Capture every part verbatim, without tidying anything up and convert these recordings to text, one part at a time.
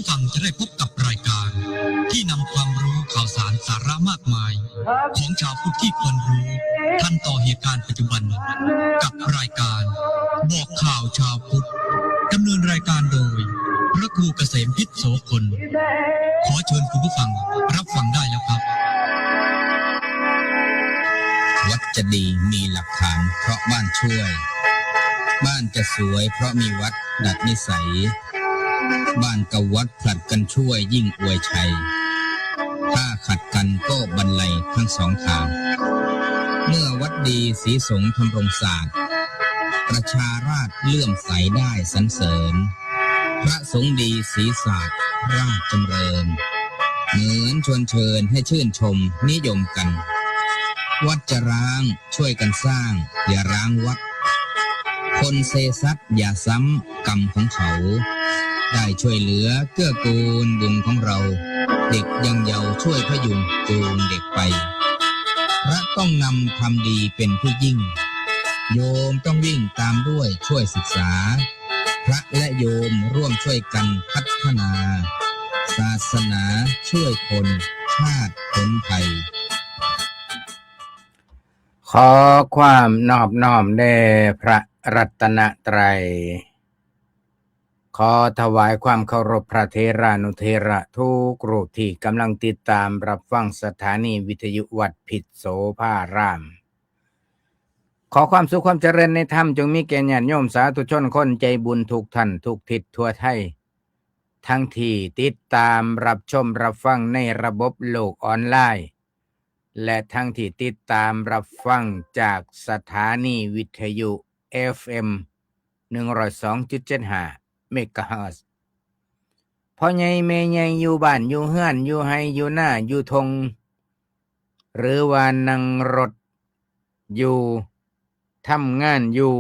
ฟังจะได้พบกับรายการที่นำความรู้ข่าวสารสาระมากมาย ของชาวพุทธที่ควรรู้ทันต่อเหตุการณ์ปัจจุบัน กับรายการบอกข่าวชาวพุทธ ดำเนินรายการโดย พระครูเกษมพิษโสพล ขอเชิญคุณผู้ฟังรับฟังได้แล้วครับ วัดจะดีมีหลักฐานเพราะบ้านช่วย บ้านจะสวยเพราะมีวัดดัดนิสัย บ้านกับวัดผลัดกันช่วยยิ่งอวยชัย ถ้าขัดกันก็บันไลทั้งสองทาง เมื่อวัดดีศรีสงฆ์ทำรงศาสตร์ ประชาราษฎร์เลื่อมใสได้สรรเสริญ พระสงฆ์ดีศรีศาสตร์ราชจำเริญ เหมือนชวนเชิญให้ชื่นชมนิยมกัน วัดจะร้างช่วยกันสร้าง อย่าร้างวัด คนเซซัดอย่าซ้ำกรรมของเขา ได้ช่วยเหลือเกื้อกูลบุญของเรา เด็กยังเยาว์ช่วยพยุงจูงเด็กไป พระต้องนำความดีเป็นผู้ยิ่ง โยมต้องวิ่งตามด้วยช่วยศึกษา พระและโยมร่วมช่วยกันพัฒนา ศาสนาช่วยคนชาติพ้นภัย ขอความนอบน้อมแด่พระรัตนตรัย ขอถวายความเคารพพระเถรานุเถระทุกรูปที่กำลังติดตามรับฟังสถานีวิทยุวัดพิษโสภาราม ขอความสุขความเจริญในธรรมจงมีแก่ญาติโยมสาธุชนคนใจบุญทุกท่านทุกทิศทั่วไทย ทั้งที่ติดตามรับชมรับฟังในระบบโลกออนไลน์ และทั้งที่ติดตามรับฟังจากสถานีวิทยุ เอฟเอ็ม หนึ่งร้อยสองจุดเจ็ดห้า เมกะเฮิรตซ์ พ่อใหญ่แม่ใหญ่อยู่บ้านอยู่เฮือนอยู่ไฮ่อยู่นาอยู่ท่ง หรือว่านั่งรถอยู่ ทำงานอยู่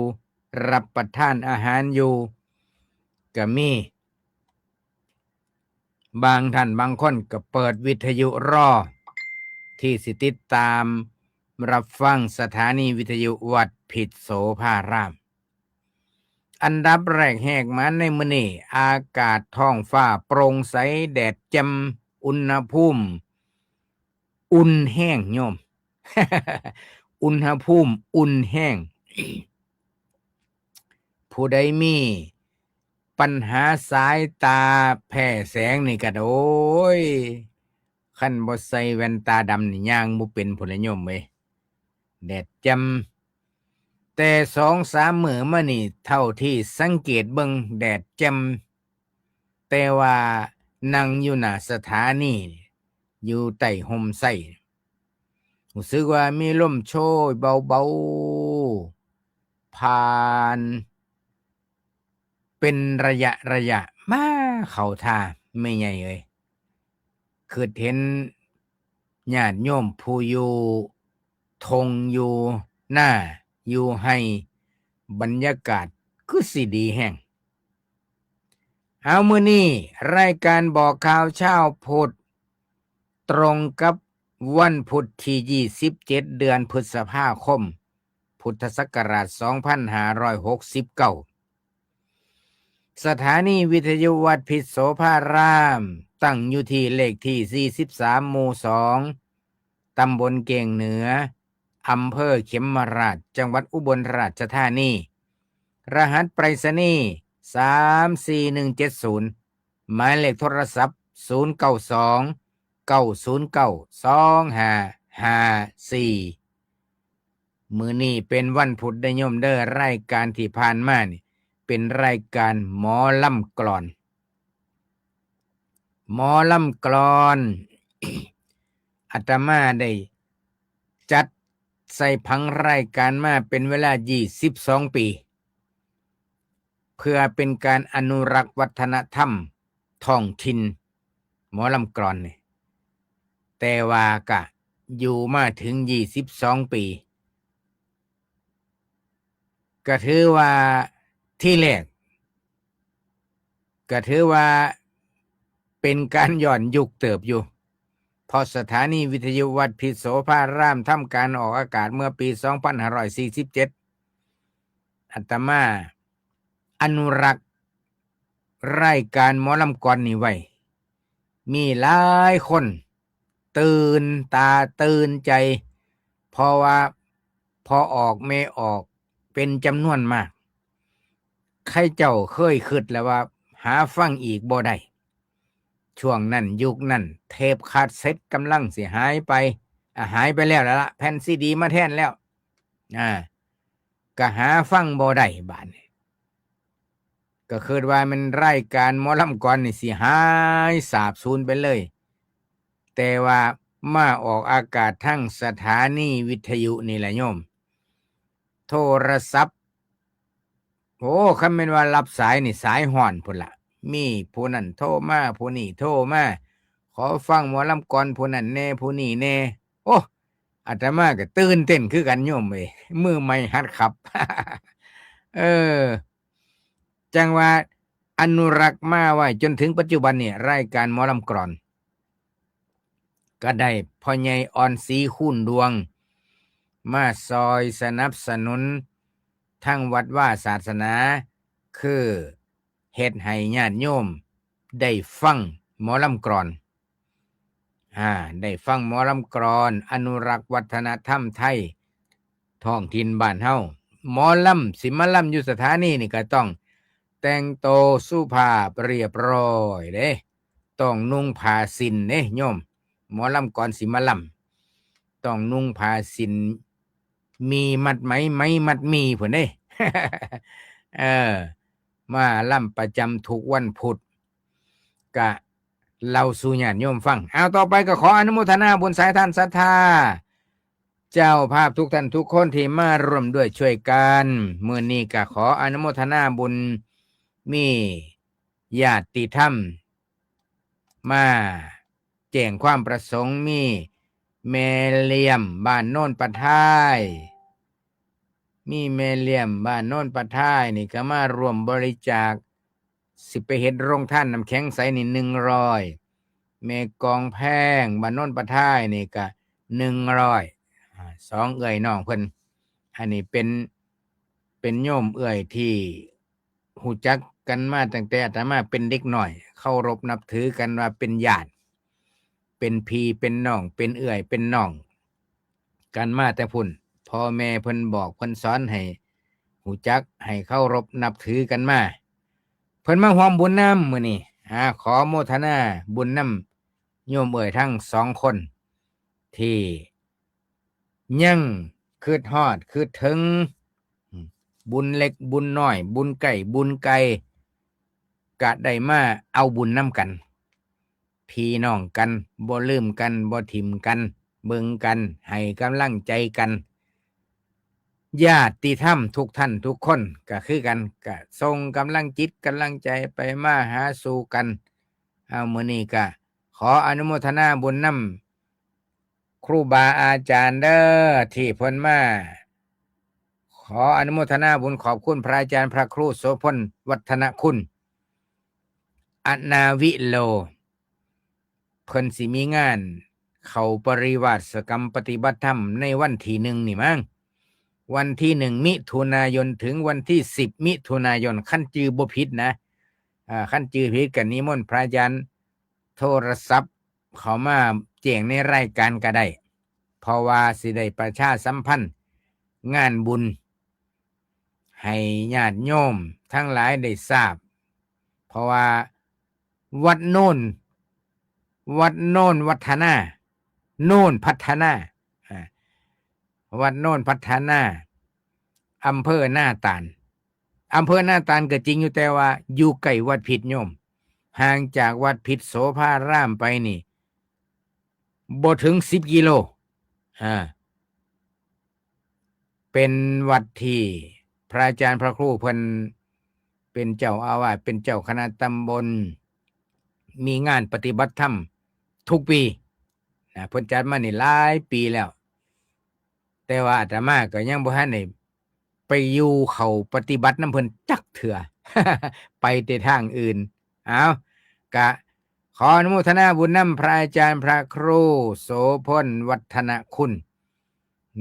รับประทานอาหารอยู่ ก็มี บางท่านบางคนก็เปิดวิทยุรอ ที่สิติดตามรับฟังสถานีวิทยุวัดพิษโสภาราม อันดับแรกแหกมานในมื้อนี้ อากาศท้องฟ้าโปร่งใส แดดแจ่ม อุณหภูมิ อุ่นแฮงโยม อุณหภูมิอุ่นแฮง ผู้ใดมีปัญหาสายตาแพ้แสงนี่ก็ โอ้ย คันบ่ใส่แว่นตาดำนี่ย่างบ่เป็นพุ้นละโยมเอ้ย แดดแจ่ม แต่สองสามมื้อมานี่ เท่าที่สังเกตเบิ่ง แดดแจ่ม แต่ว่านั่งอยู่หน้าสถานี อยู่ใต้ร่มไทร รู้สึกว่ามีลมโชยเบาๆ ผ่านเป็นระยะๆ มาเข้าท่า แม่ใหญ่เอ้ย คิดเห็นญาติโยมผู้อยู่ท่งอยู่นาอยู่ไฮ่ บรรยากาศคือสิดีแฮง เอามื้อนี้รายการบอกข่าวเช้าพุทธ ตรงกับวันพุธที่ยี่สิบเจ็ด เดือนพฤษภาคม พุทธศักราชสองพันห้าร้อยหกสิบเก้า สถานีวิทยุวัดพิษโสภาราม ตั้งอยู่ที่เลขที่สี่สิบสาม หมู่สอง ตำบลเก่งเหนือ อำเภอเขมราฐ จังหวัดอุบลราชธานี รหัสไปรษณีย์ สามสี่หนึ่งเจ็ดศูนย์ หมายเลขโทรศัพท์ ศูนย์เก้าสอง เก้าศูนย์เก้า สองห้าห้าสี่ มื้อนี้เป็นวันพุธเด้อโยมเด้อ รายการที่ผ่านมานี่เป็นรายการหมอลำกลอน หมอลำกลอน อาตมาได้จัดใส่ผังรายการมาเป็นเวลายี่สิบสองปี เพื่อเป็นการอนุรักษ์วัฒนธรรมท้องถิ่น หมอลำกลอนนี่ แต่ว่าก็อยู่มาถึงยี่สิบสองปี ก็ถือว่าทีแรก ก็ถือว่าเป็นการย้อนยุคเติบอยู่ เพราะสถานีวิทยุวัดพิษโสภารามทำการออกอากาศเมื่อปีสองพันห้าร้อยสี่สิบเจ็ด อาตมาอนุรักษ์รายการหมอลำกลอนนี้ไว้ มีหลายคนตื่นตาตื่นใจ เพราะว่าพ่อออกแม่ออกเป็นจำนวนมาก ใครเจ้าเคยคิดแล้วว่าหาฟังอีกบ่ได้ ช่วงนั้นยุคนั้นเทปคาสเซ็ตกำลังสิหายไป อ่ะ หายไปแล้วละ แผ่นซีดีมาแทนแล้ว อ่า ก็หาฟังบ่ได้บาดนี้ ก็คิดว่ามันรายการหมอลำก่อนนี่สิหายสาบสูญไปเลย แต่ว่ามาออกอากาศทางสถานีวิทยุนี่แหละโยม โทรศัพท์ โอ้ คันแม่นว่ารับสายนี่สายฮ้อนพุ้นละ มีผู้นั้นโทรมา ผู้นี้โทรมา ขอฟังหมอลำก่อนผู้นั้นแน่ ผู้นี้แน่ โอ้ อาตมาก็ตื่นเต้นคือกันโยมเอ้ย มือใหม่หัดขับ เออ จังว่าอนุรักษ์มาไว้จนถึงปัจจุบันนี่ รายการหมอลำกลอน ก็ได้พ่อใหญ่อ่อนศรีคูณดวง มาซอยสนับสนุนทางวัดวาศาสนา คือเฮ็ดให้ญาติโยมได้ฟังหมอลำกลอน อ่า ได้ฟังหมอลำกลอน อนุรักษ์วัฒนธรรมไทยท้องถิ่นบ้านเฮา หมอลำสิมาลำอยู่สถานีนี่ก็ต้องแต่งโตสุภาพเรียบร้อยเด้ ต้องนุ่งผ้าสิ้นเด้โยม หมอลำกลอนสิมาลำ ต้องนุ่งผ้าสิ้น มีมัดไหม ไหมมัดมีพุ้นเด้ เออ มาลำประจำทุกวันพุธ กะเล่าสู่ญาติโยมฟัง เอา ต่อไปก็ขออนุโมทนาบุญสายทานศรัทธา เจ้าภาพทุกท่านทุกคนที่มาร่วมด้วยช่วยกัน มื้อนี้ก็ขออนุโมทนาบุญ มีญาติธรรม มาแจ้งความประสงค์ มีแม่เลี่ยมบ้านโนนปะทาย มีแม่เลี่ยมบ้านโนนปะทายนี่ก็มาร่วมบริจาค สิไปเฮ็ดโรงทานน้ำแข็งใสนี่หนึ่งร้อย แม่กองแพงบ้านโนนปะทายนี่ก็หนึ่งร้อย อ่า สองเอื้อยน้องเพิ่น อันนี้เป็น เป็นโยมเอื้อยที่ฮู้จักกันมาตั้งแต่อาตมาเป็นเด็กน้อย เคารพนับถือกันว่าเป็นญาติ เป็นพี่เป็นน้อง เป็นเอื้อยเป็นน้อง กันมาแต่พุ้น พ่อแม่เพิ่นบอกเพิ่นสอนให้ฮู้จัก ให้เคารพนับถือกันมา เพิ่นมาร่วมบุญนำมื้อนี้ อ่า ขอโมทนาบุญนำโยมเอื้อยทั้งสองคน ที่ยังคิดฮอดคิดถึง บุญเล็กบุญน้อย บุญใกล้บุญไกล ก็ได้มาเอาบุญนำกัน พี่น้องกัน บ่ลืมกัน บ่ถิ่มกัน เบิ่งกัน ให้กำลังใจกัน ญาติธรรมทุกท่านทุกคนก็คือกัน ก็ส่งกำลังจิตกำลังใจไปมาหาสู่กัน เอา มื้อนี้ก็ขออนุโมทนาบุญนำครูบาอาจารย์เด้อ ที่เพิ่นมา ขออนุโมทนาบุญขอบคุณพระอาจารย์พระครูโสภณ วัฒนคุณ อนาวิโล เพิ่นสิมีงานเข้าปริวาสกรรมปฏิบัติธรรมในวันที่หนึ่งนี่มั้ง วันที่หนึ่งมิถุนายนถึงวันที่สิบมิถุนายน คันจื่อบ่ผิดนะ อ่า คันจื่อผิดก็นิมนต์พระอาจารย์โทรศัพท์เข้ามาแจ้งในรายการก็ได้ เพราะว่าสิได้ประชาสัมพันธ์งานบุญ ให้ญาติโยมทั้งหลายได้ทราบ เพราะว่าวัดโนน วัดโนนวัฒนา โนนพัฒนา อ่า วัดโนนพัฒนา อำเภอนาตาล อำเภอนาตาลก็จริงอยู่ แต่ว่าอยู่ใกล้วัดพิษโยม ห่างจากวัดพิษโสภารามไปนี่ บ่ถึงสิบกิโล อ่า เป็นวัดที่พระอาจารย์พระครูเพิ่นเป็นเจ้าอาวาส เป็นเจ้าคณะตำบล มีงานปฏิบัติธรรมทุกปีนะ เพิ่นจัดมานี่หลายปีแล้ว แต่ว่าอาตมาก็ยังบ่ทันได้ไปอยู่เข้าปฏิบัตินำเพิ่นจักเทื่อ ไปแต่ทางอื่น เอา กะขออนุโมทนาบุญนำพระอาจารย์พระครูโสภณ วัฒนคุณ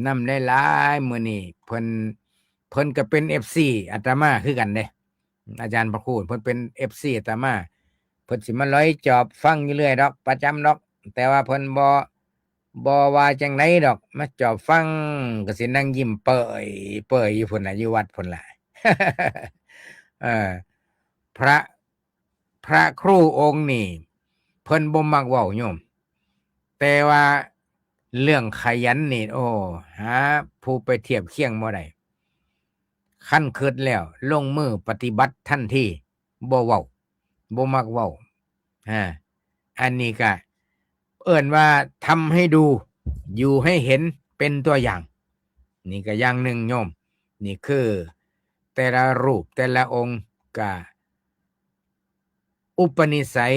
นำหลายๆ มื้อนี้เพิ่น เพิ่นก็เป็นเอฟซีอาตมาคือกันเด้ อาจารย์พระครูเพิ่นเป็นเอฟซีอาตมา เพิ่นสิมาลอยจอบฟังอยู่เรื่อยดอก ประจำดอก แต่ว่าเพิ่นบ่ บ่ว่าจั่งใดดอก มาจอบฟังก็สินั่งยิ้มเปิยเปิยอยู่พุ้นน่ะ อยู่วัดพุ้นล่ะ เออ พระ พระครูองค์นี้ เพิ่นบ่มักเว้าโยม แต่ว่าเรื่องขยันนี่ โอ้ หาผู้ไปเทียบเคียงบ่ได้ คันคิดแล้วลงมือปฏิบัติทันที บ่เว้า บ่มักเว้า อ่า อันนี้ก็เอิ้นว่าทำให้ดู อยู่ให้เห็นเป็นตัวอย่าง นี่ก็อย่างหนึ่งโยม นี่คือแต่ละรูปแต่ละองค์ก็อุปนิสัย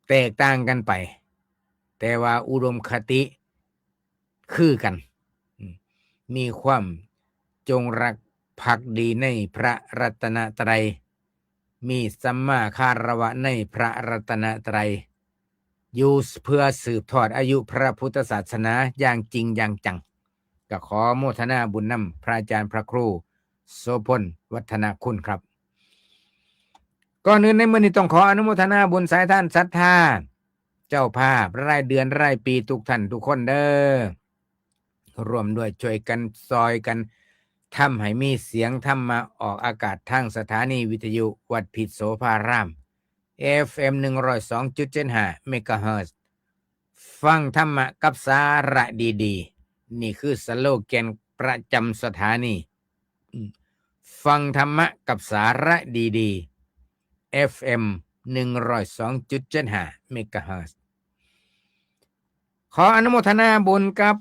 แตกต่างกันไป แต่ว่าอุดมคติคือกัน อืม มีความจงรักภักดีในพระรัตนตรัย มีสัมมาคารวะในพระรัตนตรัย อยู่เพื่อสืบทอดอายุพระพุทธศาสนาอย่างจริงอย่างจัง ก็ขอโมทนาบุญนำพระอาจารย์พระครูโสพลวัฒนคุณครับ ก่อนอื่นในมื้อนี้ต้องขออนุโมทนาบุญสายทานศรัทธา เจ้าภาพรายเดือนรายปีทุกท่านทุกคนเด้อ ร่วมด้วยช่วยกันซอยกันทำให้มีเสียงธรรมะออกอากาศทางสถานีวิทยุวัดพิษโสภาราม เอฟเอ็ม หนึ่งร้อยสองจุดเจ็ดห้า เมกะเฮิรตซ์ ฟังธรรมะกับสาระดีๆ นี่คือสโลแกนประจำสถานี อืม ฟังธรรมะกับสาระดีๆ เอฟเอ็ม หนึ่งร้อยสองจุดเจ็ดห้า เมกะเฮิรตซ์ ขออนุโมทนาบุญกับ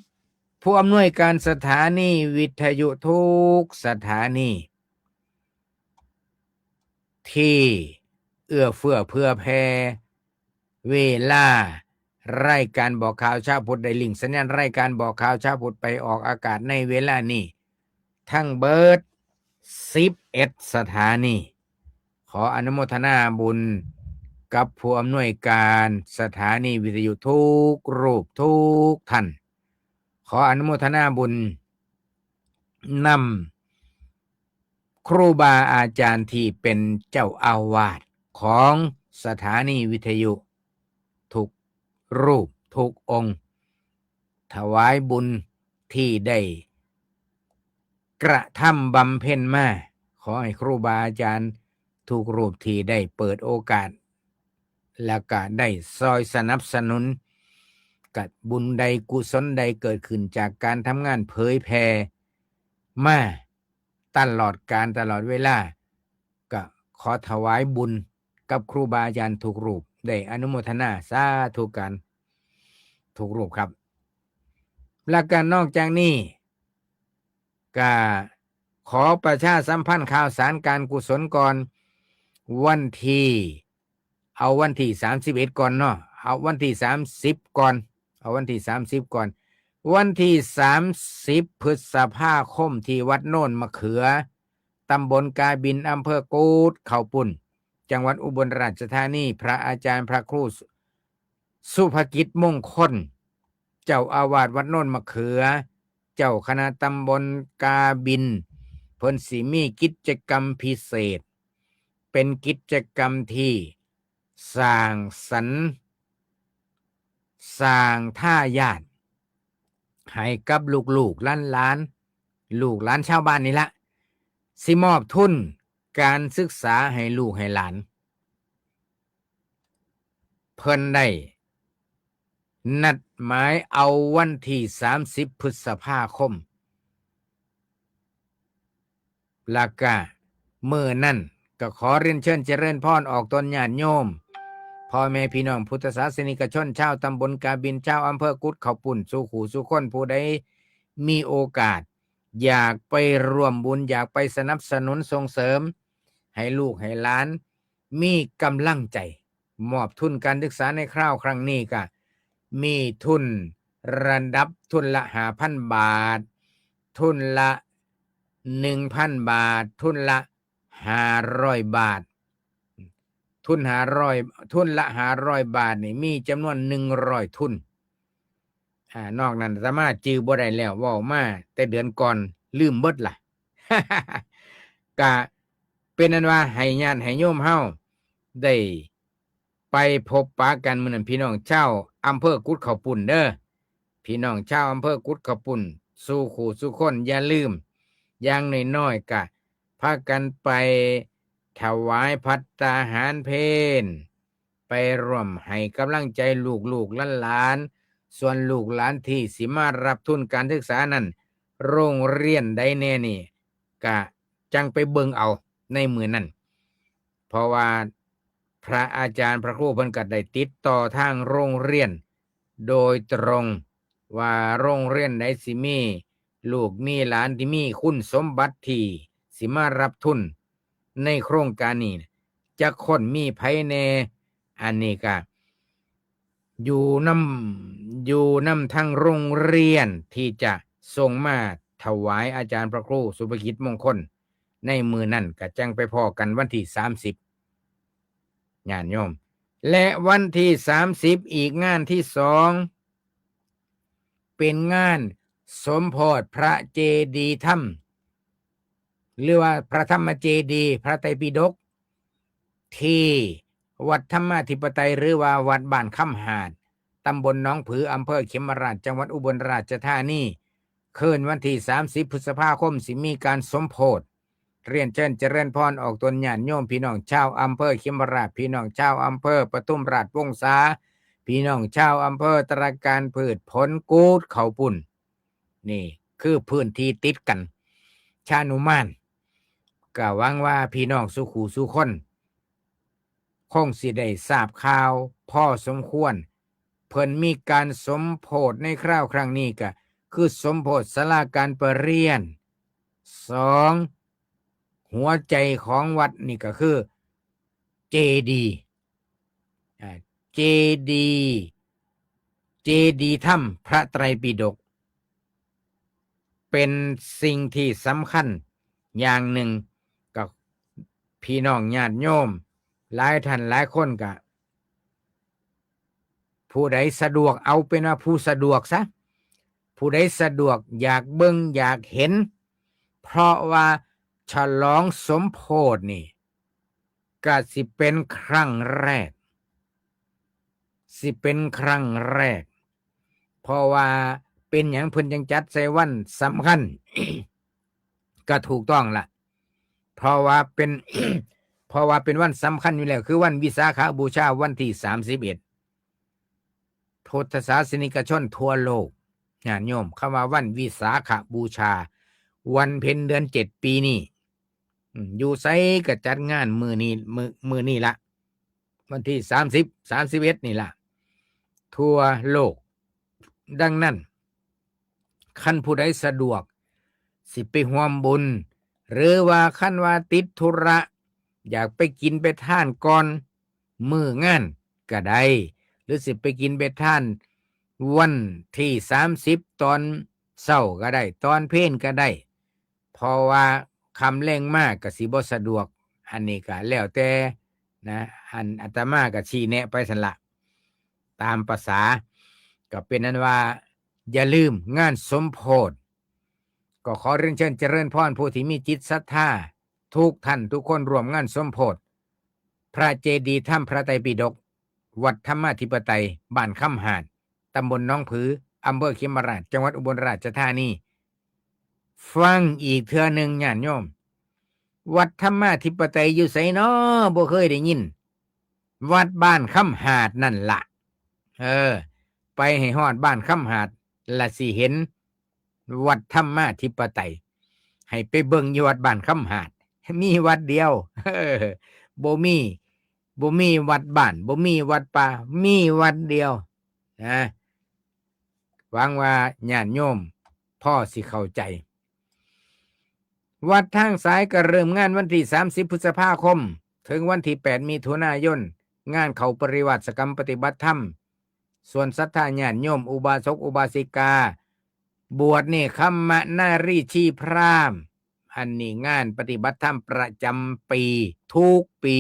ผู้อำนวยการสถานีวิทยุทุกสถานี ที่เอื้อเฟื้อเผื่อแผ่ เวลารายการบอกข่าวเช้าพุทธได้ลิงก์สัญญาณรายการบอกข่าวเช้าพุทธไปออกอากาศในเวลานี้ ทั้งเบิด สิบเอ็ด สถานี ขออนุโมทนาบุญกับผู้อำนวยการสถานีวิทยุทุกรูปทุกท่าน ขออนุโมทนาบุญนำครูบาอาจารย์ที่เป็นเจ้าอาวาสของสถานีวิทยุทุกรูปทุกองค์ ถวายบุญที่ได้กระทำบำเพ็ญมา ขอให้ครูบาอาจารย์ทุกรูปที่ได้เปิดโอกาส แล้วก็ได้ซอยสนับสนุน กับบุญใดกุศลใดเกิดขึ้นจากการทำงานเผยแผ่มาตลอดกาลตลอดเวลา ก็ขอถวายบุญกับครูบาอาจารย์ทุกรูป ได้อนุโมทนาสาธุกันทุกรูปครับ และก็นอกจากนี้ ก็ขอประชาสัมพันธ์ข่าวสารการกุศลก่อน วันที่ เอาวันที่ สามสิบเอ็ด ก่อนเนาะ เอาวันที่ สามสิบ ก่อน เอาวันที่ สามสิบ ก่อน วันที่ สามสิบ พฤษภาคม ที่วัดโนนมะเขือ ตำบลกาบิน อำเภอกูดเขาปุ้น จังหวัดอุบลราชธานี พระอาจารย์พระครูสุ สุภกิจมงคล เจ้าอาวาสวัดโนนมะเขือ เจ้าคณะตำบลกาบิน เพิ่นสิมีกิจกรรมพิเศษ เป็นกิจกรรมที่สร้างสรรค์ สร้างทายาทให้กับลูกๆหลานๆ ลูกหลานชาวบ้านนี่ละ สิมอบทุนการศึกษาให้ลูกให้หลาน เพิ่นได้นัดหมายเอาวันที่ สามสิบ พฤษภาคม แล้วก็มื้อนั้นก็ขอเรียนเชิญเจริญพรออกตนญาติโยม พ่อแม่พี่น้องพุทธศาสนิกชน ชาวตำบลกาบิน ชาวอำเภอกุดเขาปุ้น สู่ผู้สู่คน ผู้ใดมีโอกาส อยากไปร่วมบุญ อยากไปสนับสนุนส่งเสริม ให้ลูกให้หลาน มีกำลังใจ มอบทุนการศึกษาในคราวครั้งนี้ก็มีทุนระดับทุนละ ห้าพัน บาท ทุนละ หนึ่งพัน บาท ทุนละ ห้าร้อย บาท ทุน ห้าร้อย ทุนละ ห้าร้อย บาทนี่มีจำนวน หนึ่งร้อย ทุน อ่า นอกนั้นอาตมาจื่อบ่ได้แล้ว เว้ามาแต่เดือนก่อน ลืมเบิดล่ะ กะเป็นอันว่าให้ญาติให้โยมเฮา ได้ไปพบปะกันมื้อนั้น พี่น้องชาวอำเภอกุดข้าวปุ้นเด้อ พี่น้องชาวอำเภอกุดข้าวปุ้น สู่คู่สู่คน อย่าลืม อย่างน้อยๆ กะพากันไปถวายภัตตาหารเพล ไปร่วมให้กำลังใจลูกๆหลานๆ ส่วนลูกหลานที่สิมารับทุนการศึกษานั้น โรงเรียนใดแน่นี่ กะจั่งไปเบิ่งเอาในมื้อนั้น เพราะว่าพระอาจารย์พระครูเพิ่นก็ได้ติดต่อทางโรงเรียนโดยตรง ว่าโรงเรียนใดสิมีลูกมีหลานที่มีคุณสมบัติที่สิมารับทุนในโครงการนี้ จักคนมีไผแน่ อันนี้ก็อยู่นำ อยู่นำทางโรงเรียนที่จะส่งมาถวายอาจารย์พระครูสุภกิจมงคล ในมื้อนั้นก็จั่งไปพ้อกันวันที่สามสิบ ญาติโยม และวันที่สามสิบ อีกงานที่สอง เป็นงานสมโภชพระเจดีย์ธรรม หรือว่าพระธรรมเจดีย์พระไตรปิฎก ที่วัดธรรมาธิปไตย หรือว่าวัดบ้านคำหาด ตำบลหนองผือ อำเภอเขมราฐ จังหวัดอุบลราชธานี คืนวันที่สามสิบ พฤษภาคม สิมีการสมโภช เรียนเชิญเจริญพรออกตนญาติโยมพี่น้องชาวอำเภอเขมราฐ พี่น้องชาวอำเภอปทุมราชวงศา พี่น้องชาวอำเภอตระการพืชผล กูดข้าวปุ้น นี่คือพื้นที่ติดกัน ชานุมาน ก็หวังว่าพี่น้องสู่คู่สู่คน คงสิได้ทราบข่าวพอสมควร เพิ่นมีการสมโภชในคราวครั้งนี้ก็คือสมโภชศาลาการประเรียน สอง หัวใจของวัดนี่ก็คือเจดีย์ อ่า เจดีย์ เจดีย์ธรรมพระไตรปิฎก เป็นสิ่งที่สำคัญอย่างหนึ่ง กับพี่น้องญาติโยม หลายท่านหลายคนก็ ผู้ใดสะดวก เอาเป็นว่าผู้สะดวกซะ ผู้ใดสะดวกอยากเบิ่งอยากเห็น เพราะว่าฉลองสมโภชนี่ ก็สิเป็นครั้งแรก สิเป็นครั้งแรก เพราะว่าเป็นหยังเพิ่นจั่งจัดใส่วันสำคัญ ก็ถูกต้องละ เพราะว่าเป็น เพราะว่าเป็นวันสำคัญอยู่แล้ว คือวันวิสาขบูชา วันที่สามสิบเอ็ด พุทธศาสนิกชนทั่วโลก ญาติโยม คำว่าวันวิสาขบูชา วันเพ็ญเดือนเจ็ดปีนี้ อืม อยู่ไสก็จัดงานมื้อนี้ มื้อ มื้อนี้ละ วันที่สามสิบ สามสิบเอ็ด นี่ละ ทั่วโลก ดังนั้น คันผู้ใดสะดวก สิไปร่วมบุญ หรือว่าคันว่าติดธุระ อยากไปกินไปทานก่อนมื้องานก็ได้ หรือสิไปกินไปทานวันที่สามสิบ ตอนเช้าก็ได้ ตอนเพลก็ได้ เพราะว่าค่ำแลงมาก็สิบ่สะดวก อันนี้ก็แล้วแต่นะ อันอาตมาก็ชี้แนะไปซั่นละ ตามประสา ก็เป็นนั้นว่า อย่าลืมงานสมโภช ก็ขอเรียนเชิญเจริญพรผู้ที่มีจิตศรัทธา ทุกท่านทุกคนร่วมงานสมโภช พระเจดีย์ธรรมพระไตรปิฎก วัดธรรมาธิปไตย บ้านคำหาด ตำบลหนองผือ อำเภอเขมราฐ จังหวัดอุบลราชธานี ฟังอีกเทื่อหนึ่งญาติโยม วัดธรรมาธิปไตยอยู่ไสน้อ บ่เคยได้ยิน วัดบ้านคำหาดนั่นละ เออ ไปให้ฮอดบ้านคำหาด ละสิเห็นวัดธรรมาธิปไตย ให้ไปเบิ่งอยู่วัดบ้านคำหาด มีวัดเดียว เออ บ่มี บ่มีวัดบ้าน บ่มีวัดป่า มีวัดเดียวนะ หวังว่าญาติโยมพอสิเข้าใจ วัดทางสายก็เริ่มงานวันที่สามสิบ พฤษภาคม ถึงวันที่แปด มิถุนายน งานเข้าปริวาสกรรมปฏิบัติธรรม ส่วนศรัทธาญาติโยม อุบาสกอุบาสิกา บวชเณรคมนารีชีพราหมณ์ อันนี้งานปฏิบัติธรรมประจำปี ทุกปี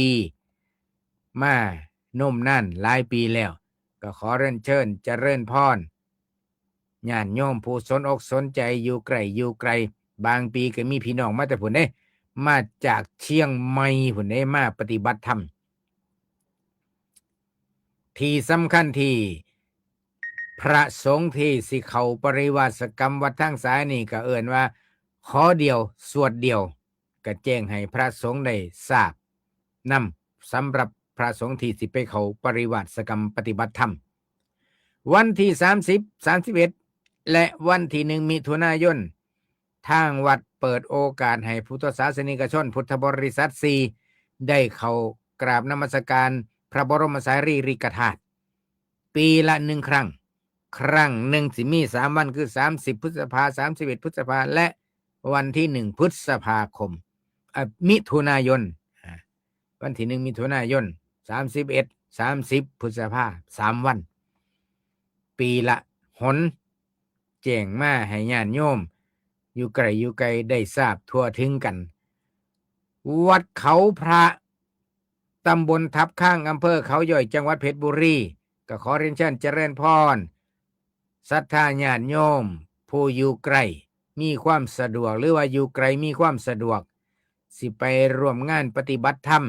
มานมนานหลายปีแล้ว ก็ขอเรียนเชิญเจริญพร ญาติโยมผู้สนอกสนใจ อยู่ใกล้อยู่ไกล บางปีก็มีพี่น้องมาแต่พุ้นเด้ มาจากเชียงใหม่พุ้นเด้ มาปฏิบัติธรรม ที่สำคัญที่พระสงฆ์ที่สิเข้าปริวาสกรรมวัดทางสายนี่ก็เอิ้นว่าขอเดียวสวดเดียว ก็แจ้งให้พระสงฆ์ได้ทราบนำ สำหรับพระสงฆ์ที่สิไปเข้าปริวาสกรรมปฏิบัติธรรม วันที่สามสิบ สามสิบเอ็ด และวันที่หนึ่ง มิถุนายน ทางวัดเปิดโอกาสให้พุทธศาสนิกชนพุทธบริษัทสี่ได้เข้ากราบนมัสการพระบรมสารีริกธาตุ ปีละหนึ่งครั้ง ครั้งหนึ่งสิมีสามวันคือสามสิบพฤษภา สามสิบเอ็ดพฤษภา และวันที่หนึ่งพฤษภาคม เอ่อ มิถุนายน อ่า วันที่หนึ่งมิถุนายน สามสิบเอ็ด สามสิบพฤษภา สามวัน ปีละหน แจ้งมาให้ญาติโยม อยู่ไกลอยู่ไกลได้ทราบทั่วถึงกัน วัดเขาพระ ตำบลทับข้าง อำเภอเขาย้อย จังหวัดเพชรบุรี ก็ขอเรียนเชิญเจริญพร ศรัทธาญาติโยม ผู้อยู่ไกลมีความสะดวก หรือว่าอยู่ไกลมีความสะดวก สิไปร่วมงานปฏิบัติธรรม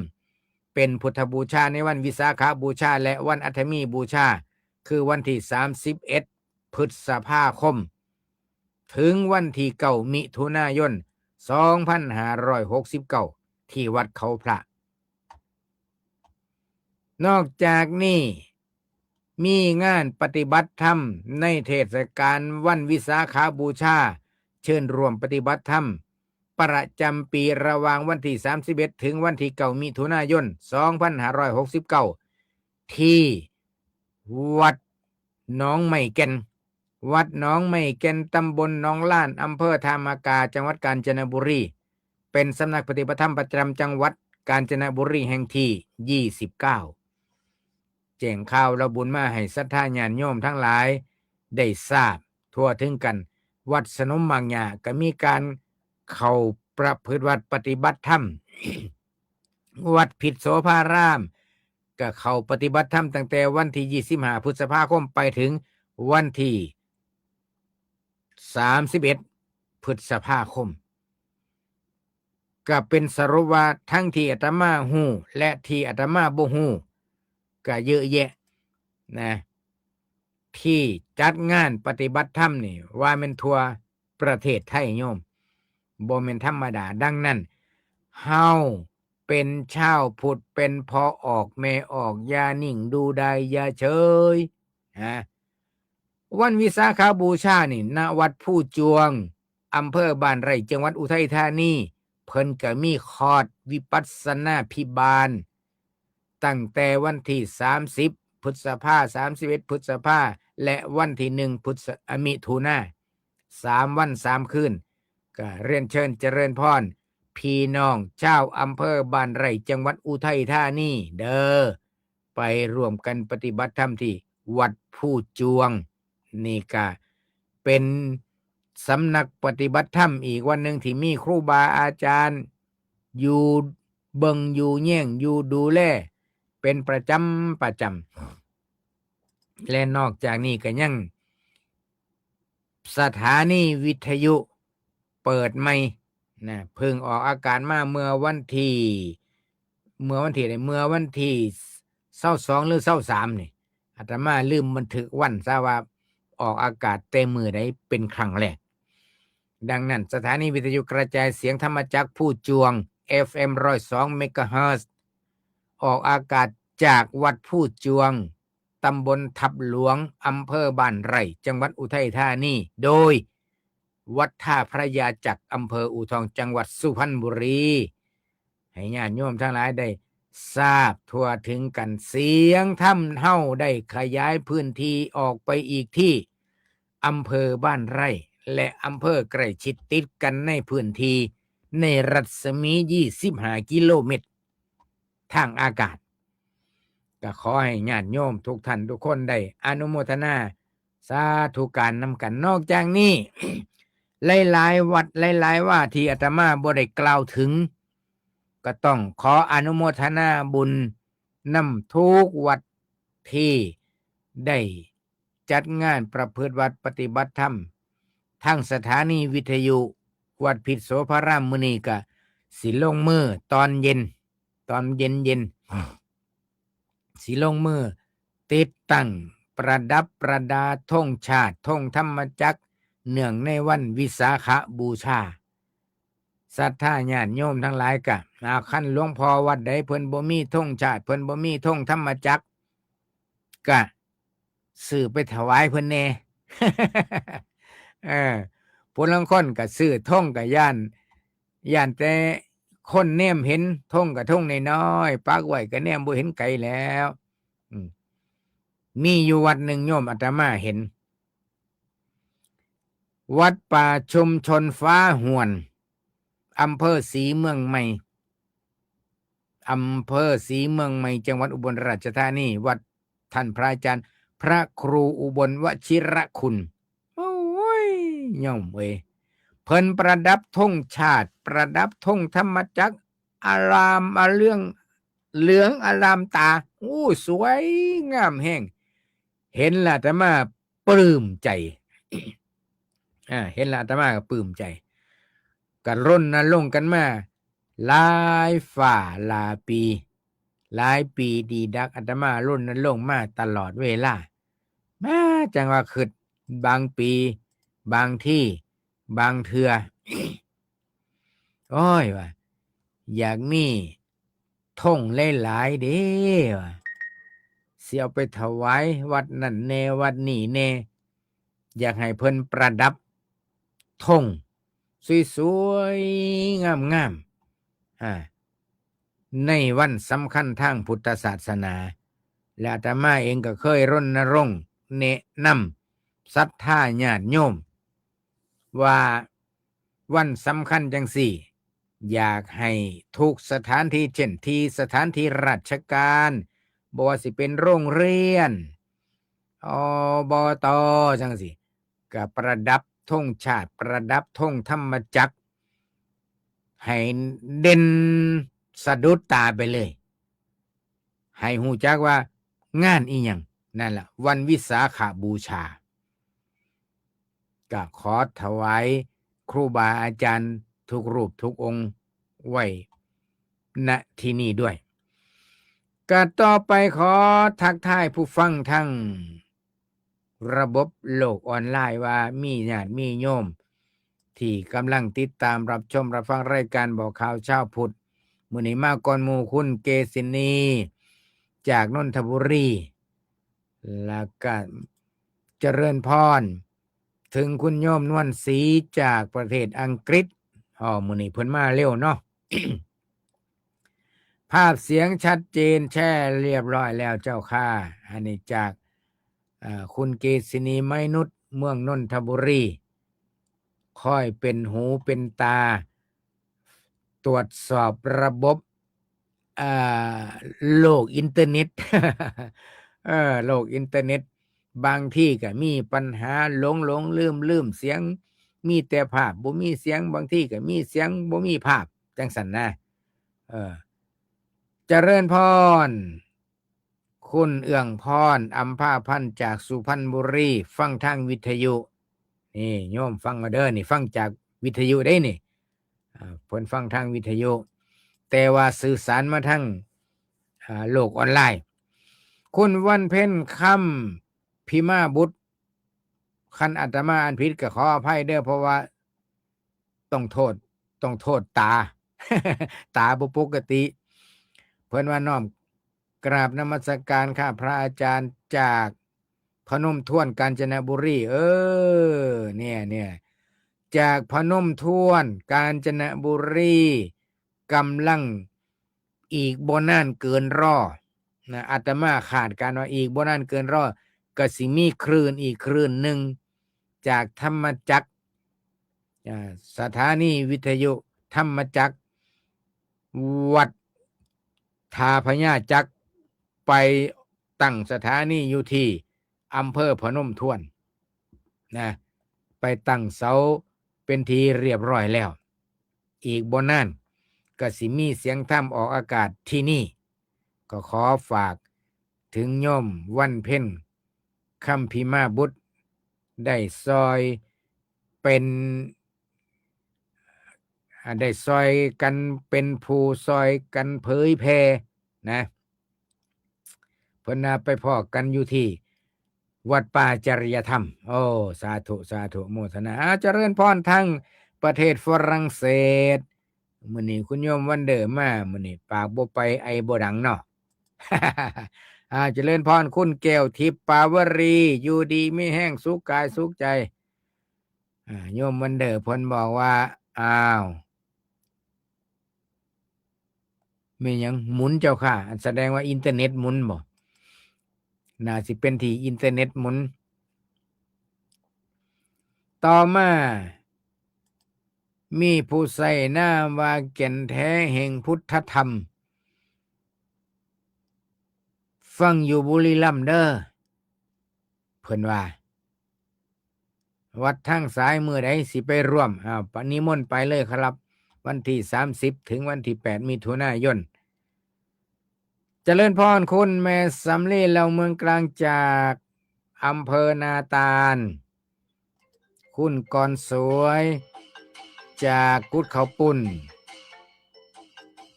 เป็นพุทธบูชาในวันวิสาขบูชา และวันอัฐมีบูชา คือวันที่สามสิบเอ็ดพฤษภาคม ถึงวันที่เก้ามิถุนายน สองพันห้าร้อยหกสิบเก้า ที่วัดเขาพระ นอกจากนี้ มีงานปฏิบัติธรรมในเทศกาลวันวิสาขบูชา เชิญร่วมปฏิบัติธรรม ประจำปีระหว่างวันที่สามสิบเอ็ด ถึงวันที่เก้ามิถุนายน สองพันห้าร้อยหกสิบเก้า ที่วัดหนองไม้แก่น วัดหนองไม้แก่น ตำบลหนองลาน อำเภอธามากา จังหวัดกาญจนบุรี เป็นสำนักปฏิบัติธรรมประจำจังหวัดกาญจนบุรีแห่งที่ยี่สิบเก้า แจ้งข่าวและบุญมาให้ศรัทธาญาติโยมทั้งหลายได้ทราบทั่วถึงกัน วัดสนมหมากหญ้าก็มีการเข้าประพฤติวัดปฏิบัติธรรม วัดพิษโสภาราม ก็เข้าปฏิบัติธรรมตั้งแต่วันที่ยี่สิบห้าพฤษภาคมไปถึงวันที่สามสิบเอ็ดพฤษภาคม ก็เป็นสรุปว่าทั้งที่อาตมาฮู้และที่อาตมาบ่ฮู้ก็เยอะแยะนะ ที่จัดงานปฏิบัติธรรมนี่ว่าแม่นทั่วประเทศไทยโยม บ่แม่นธรรมดา ดังนั้น เฮาเป็นชาวพุทธ เป็นพ่อออกแม่ออก อย่านิ่งดูดายอย่าเฉยนะ วันวิสาขบูชานี่ ณ วัดภูจวง อำเภอบ้านไร่ จังหวัดอุทัยธานี เพิ่นก็มีคอร์สวิปัสสนาภิบาล ตั้งแต่วันที่สามสิบพฤษภา สามสิบเอ็ดพฤษภา และวันที่หนึ่งพฤษ อ่ะ มิถุนา สามวันสามคืน ก็เรียนเชิญเจริญพร พี่น้องชาวอำเภอบ้านไร่ จังหวัดอุทัยธานีเด้อ ไปร่วมกันปฏิบัติธรรมที่วัดภูจวง นี่ก็เป็นสำนักปฏิบัติธรรมอีกวันหนึ่งที่มีครูบาอาจารย์ อยู่เบิ่งอยู่แยงอยู่ดูแล เป็นประจำประจำ และนอกจากนี้ก็ยัง สถานีวิทยุเปิดใหม่นะ เพิ่งออกอากาศมาเมื่อวันที่ เมื่อวันที่ใด เมื่อวันที่ซาวสองหรือซาวสามนี่ อาตมาลืมบันทึกวันซะว่าออกอากาศแต่มื้อใดเป็นครั้งแรก ดังนั้น สถานีวิทยุกระจายเสียงธรรมจักรภูจวง เอฟเอ็มร้อยสองเมกะเฮิรตซ์ ออกอากาศจากวัดภูจวง ตำบลทับหลวง อำเภอบ้านไร่ จังหวัดอุทัยธานี โดยวัดท่าพระยาจักร อำเภออู่ทอง จังหวัดสุพรรณบุรี ให้ญาติโยมทั้งหลายได้ทราบทั่วถึงกัน เสียงธรรมเฮาได้ขยายพื้นที่ออกไปอีกที่อำเภอบ้านไร่ และอำเภอใกล้ชิดติดกันในพื้นที่ในรัศมียี่สิบห้ากิโลเมตร ทางอากาศ ก็ขอให้ญาติโยมทุกท่านทุกคนได้อนุโมทนาสาธุการนำกัน นอกจากนี้ หลายๆวัดหลายๆวาที่อาตมาบ่ได้กล่าวถึง ก็ต้องขออนุโมทนาบุญนำทุกวัดที่ได้จัดงานประพฤติวัดปฏิบัติธรรม ทางสถานีวิทยุวัดพิษโสภารามมื้อนี้ก็สิลงมือตอนเย็น ตอนเย็นๆ สิลงมือ ติดตั้งประดับประดาธงชาติ ธงธรรมจักร เนื่องในวันวิสาขบูชา ศรัทธาญาติโยมทั้งหลายกะ อา คันหลวงพ่อวัดใดเพิ่นบ่มีธงชาติ เพิ่นบ่มีธงธรรมจักร กะซื้อไปถวายเพิ่นแหน่ เออ ผู้ลางคนกะซื้อธงกะย้าน ย้านแต่คนแนมเห็น ธงกะธงน้อยๆ ปักไว้กะแนมบ่เห็นไกลแล้ว อืม มีอยู่วัดหนึ่งโยมอาตมาเห็น วัดป่าชุมชนฟ้าหวน อำเภอศรีเมืองใหม่ อำเภอศรีเมืองใหม่ จังหวัดอุบลราชธานี วัดท่านพระอาจารย์ พระครูอุบลวชิรคุณ โอ้ย โยมเอ้ย เพิ่นประดับธงชาติ ประดับธงธรรมจักร อารามอเรื่อง เหลืองอารามตา โอ้ สวยงามแฮง เห็นแล้วอาตมาปลื้มใจ อ่า เห็นแล้วอาตมาก็ปลื้มใจ ก็รณรงค์กันมาหลายฝ่าหลายปี หลายปีดีดัก อาตมารณรงค์มาตลอดเวลา มาจั่งว่าคิด บางปี บางที บางเทื่อ โอ้ย ว่า อยากมีธงหลายๆ เด้ ว่า สิเอาไปถวายวัดนั่นแหน่ วัดนี้แหน่ อยากให้เพิ่นประดับธงสวยๆ งามๆ อ่า ในวันสำคัญทางพุทธศาสนา และอาตมาเองก็เคยรณรงค์แนะนำศรัทธาญาติโยม ว่าวันสำคัญจั่งซี้ อยากให้ทุกสถานที่ เช่น ที่สถานที่ราชการ บ่ว่าสิเป็นโรงเรียน อบต จั่งซี้ ก็ประดับธงชาติ ประดับธงธรรมจักร ให้เด่นสะดุดตาไปเลย ให้ฮู้จักว่างานอิหยัง นั่นล่ะ วันวิสาขบูชา ก็ขอถวายครูบาอาจารย์ทุกรูปทุกองค์ไว้ ณ ที่นี่ด้วย ก็ต่อไปขอทักทายผู้ฟังทางระบบโลกออนไลน์ว่ามีญาติมีโยม ที่กำลังติดตามรับชมรับฟังรายการบอกข่าวเช้าพุทธ มื้อนี้มาก่อนหมู่คุณเกษินี จากนนทบุรี แล้วก็เจริญพร ถึงคุณโยมนวลศรีจากประเทศอังกฤษ อ๋อ มื้อนี้เพิ่นมาเร็วเนาะ ภาพเสียงชัดเจน แชร์เรียบร้อยแล้วเจ้าค่ะ อันนี้จาก เอ่อ คุณเกษินี ไม้นุช เมืองนนทบุรี คอยเป็นหูเป็นตา ตรวจสอบระบบ อ่า โลกอินเทอร์เน็ต เออ โลกอินเทอร์เน็ต บางทีก็มีปัญหาหลงหลงลืมลืม เสียงมีแต่ภาพ บ่มีเสียง บางทีก็มีเสียง บ่มีภาพ จั่งซั้นนะ เออ เจริญพร คุณเอื้องพร อำภาพันธ์ จากสุพรรณบุรี ฟังทางวิทยุ นี่โยมฟังเอาเด้อ นี่ฟังจากวิทยุเด้นี่ อ่า เพิ่นฟังทางวิทยุ แต่ว่าสื่อสารมาทาง อ่า โลกออนไลน์ คุณวันเพ็ญ คำพิมาบุตร คันอาตมาอ่านผิดก็ขออภัยเด้อ เพราะว่าต้องโทษ ต้องโทษตา ตาบ่ปกติ เพิ่นว่าน้อมกราบนมัสการค่ะพระอาจารย์จากพนมทวนกาญจนบุรี เออ เนี่ย เนี่ย จากพนมทวนกาญจนบุรี กำลังอีกบ่นานเกินรอนะ อาตมาคาดการณ์ว่าอีกบ่นานเกินรอ ก็สิมีคลื่นอีกคลื่นหนึ่ง จากธรรมจักร อ่า สถานีวิทยุธรรมจักร วัดท่าพญาจักร ไปตั้งสถานีอยู่ที่อำเภอพนมทวนนะ ไปตั้งเสาเป็นที่เรียบร้อยแล้ว อีกบ่นานก็สิมีเสียงธรรมออกอากาศที่นี่ ก็ขอฝากถึงโยมวันเพ็ญ คำพิมาบุตร ได้ซอยเป็น อ่า ได้ซอยกันเป็นผู้ซอยกันเผยแผ่นะ เพิ่นว่าไปพ้อกันอยู่ที่วัดป่าจริยธรรม โอ้ สาธุ สาธุ โมทนา อ่า เจริญพรทางประเทศฝรั่งเศส มื้อนี้คุณโยมวันเดอร์มา มื้อนี้ปากบ่ไปไอบ่ดังเนาะ อ่า เจริญพรคุณแก้วทิพย์ปาวรี อยู่ดีมีแฮงสุขกายสุขใจ อ่า โยมวันเดอร์เพิ่นบอกว่า อ้าว แม่นหยังหมุนเจ้าค่ะ อันแสดงว่าอินเทอร์เน็ตหมุนบ่ น่าสิเป็นที่อินเทอร์เน็ตหมุน ต่อมา มีผู้ใช้นามว่าแก่นแท้แห่งพุทธธรรม ฟังอยู่บุรีรัมย์เด้อ เพิ่นว่า วัดทางสายมื้อใดสิไปร่วม อ้าว นิมนต์ไปเลยครับ วันที่สามสิบถึงวันที่แปดมิถุนายน เจริญพรคุณแม่สำลีเหล่าเมืองกลางจากอำเภอนาตาล คุณกรสวยจากกุดเขาวปุ้น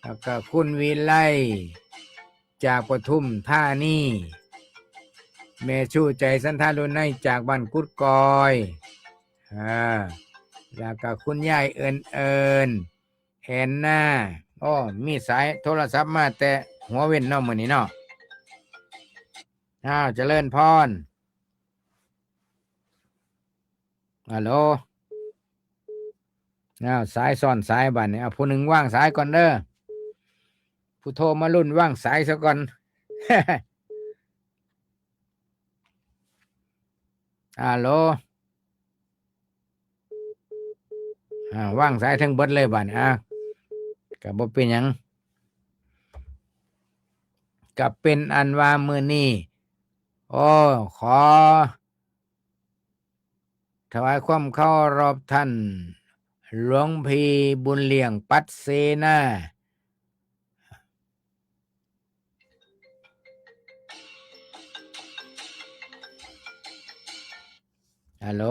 แล้วก็คุณวิไลจากปทุมธานี แม่ชูใจสันทารุณในจากบ้านกุดกอย อ่า แล้วก็คุณยายเอิญเอิญ แอนนา อ้อ มีสายโทรศัพท์มาแต่หัวเว็นเนาะมื้อนี้เนาะ อ้าว เจริญพร ฮัลโหล อ้าว สายซ้อนสายบัดนี้ เอาผู้หนึ่งวางสายก่อนเด้อ ผู้โทรมารุ่นวางสายซะก่อน ฮัลโหล อ่า วางสายทั้งเบิดเลยบัดนี้ อ่ะ ก็บ่เป็นหยัง ก็เป็นอันว่ามื้อนี้ โอ้ ขอ ถวายความเคารพท่านหลวงพี่บุญเลี้ยงปัดเสนา ฮัลโหล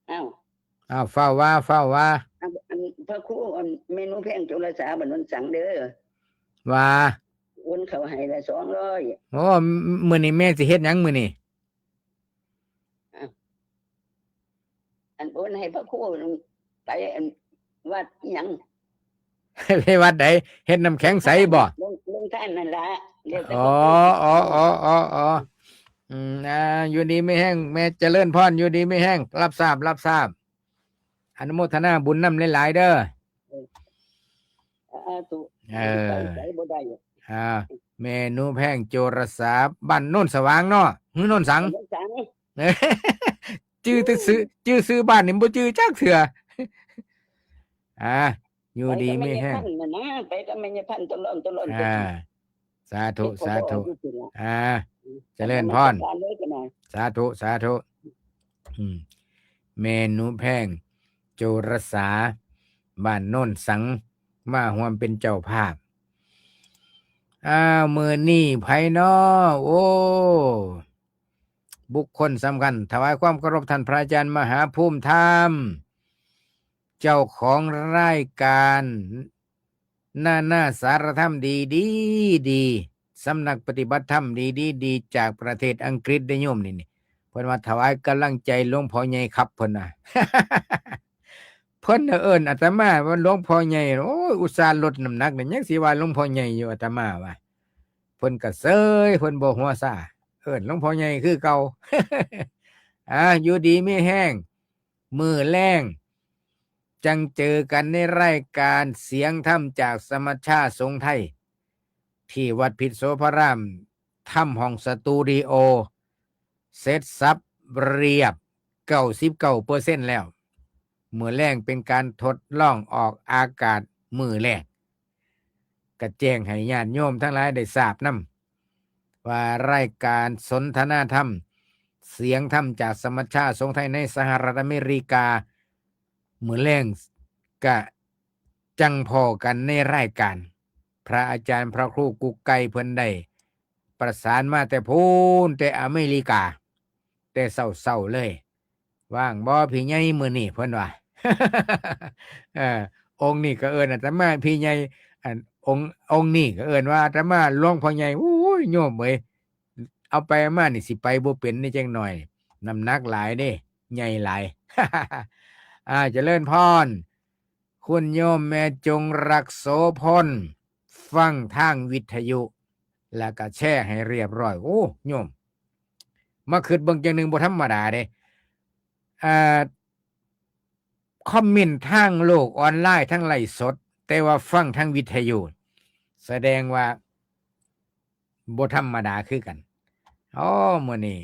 อ้าว อ้าว ฟ้าวว่า ฟ้าวว่า อัน อันพระครู อันแม่หนูแพงโจรสาบ้านโนนสังเด้อ ว่า โอนเข้าให้ละสองร้อย โอ้ ม- มื้อนี้แม่สิเฮ็ดหยังมื้อนี้ อ้าว อันโอนให้พระครูไป อันวัดอิหยัง ไปวัดใด เฮ็ดน้ำแข็งใสบ่ ลง ลงทานนั่นละ แล้วแต่ อ๋อ พระครู อ๋อ อ๋อ อ๋อ อ๋อ อืม อ่า อยู่ดีมีแฮง แม่เจริญพร อยู่ดีมีแฮง รับทราบ รับทราบ อนุโมทนาบุญนำหลายๆเด้อ สาธุ เออ ไปไสบ่ได้ อ่า แม่หนูแพงโจรสา บ้านโนนสว่างเนาะ หรือโนนสัง โนนสัง จื่อแต่ชื่อ จื่อชื่อบ้านนี่บ่จื่อจักเทื่อ อ่า อยู่ดีมีแฮง ไปกับแม่ยายพันธุ์นั่นนะ ไปกับแม่ยายพันธุ์ตะล่อนตะล่อน อ่า สาธุ เฮ็ดพ่อ สาธุ อยู่พุ่นล่ะ อ่า อืม เจริญพร นมัสการเลยก็นะ สาธุ สาธุ อืม แม่หนูแพง โจรสา บ้านโนนสัง มาร่วมเป็นเจ้าภาพ อ้าว มื้อนี้ไผน้อ โอ้ บุคคลสำคัญ ถวายความเคารพท่านพระอาจารย์มหาภูมิธรรม เจ้าของรายการ นานาสารธรรมดีดีดี สำนักปฏิบัติธรรมดีดีดี จากประเทศอังกฤษได้โยมนี่ นี่ เพิ่นว่าถวายกำลังใจหลวงพ่อใหญ่ครับ เพิ่นว่า เพิ่นน่ะเอิ้นอาตมาว่าหลวงพ่อใหญ่ โอ้ย อุตส่าห์ลดน้ำหนักนี่ยังสิว่าหลวงพ่อใหญ่อยู่ อาตมาว่า เพิ่นก็เซย เพิ่นบ่หัวซ่า เอิ้นหลวงพ่อใหญ่คือเก่า อ่า อยู่ดีมีแฮง มื้อแลง จั่งเจอกันในรายการเสียงธรรมจากสมัชชาสงฆ์ไทย ที่วัดพิษโสภาราม ธรรมห้องสตูดิโอ เสร็จสับเรียบ เก้าสิบเก้าเปอร์เซ็นต์ แล้ว มื้อแลงเป็นการทดลองออกอากาศมื้อแรก ก็แจ้งให้ญาติโยมทั้งหลายได้ทราบนำ ว่ารายการสนทนาธรรม เสียงธรรมจากสมัชชาสงฆ์ไทยในสหรัฐอเมริกา มื้อแลงกะจั่งพ้อกันในรายการ พระอาจารย์พระครูกุ๊กไก่เพิ่นได้ประสานมาแต่พู้น แต่อเมริกา แต่เช้าๆเลย ว่างบ่พี่ใหญ่มื้อนี้ เพิ่นว่า เออ องค์นี้ก็เอิ้นอาตมาพี่ใหญ่ อันองค์ องค์นี้ก็เอิ้นว่าอาตมาหลวงพ่อใหญ่ อู้ โยมเอ้ย เอาไปมานี่สิไปบ่เป็นนี่จังหน่อย น้ำหนักหลายเด้ ใหญ่หลาย อ่า เจริญพร คุณโยมแม่จงรักโสพล ฟังทางวิทยุ แล้วก็แชร์ให้เรียบร้อย โอ้ โยม มาคิดเบิ่งจังหนึ่งบ่ธรรมดาเด้ อ่า คอมเมนต์ทางโลกออนไลน์ ทางไลฟ์สด แต่ว่าฟังทางวิทยุ แสดงว่าบ่ธรรมดาคือกัน อ๋อ มื้อนี้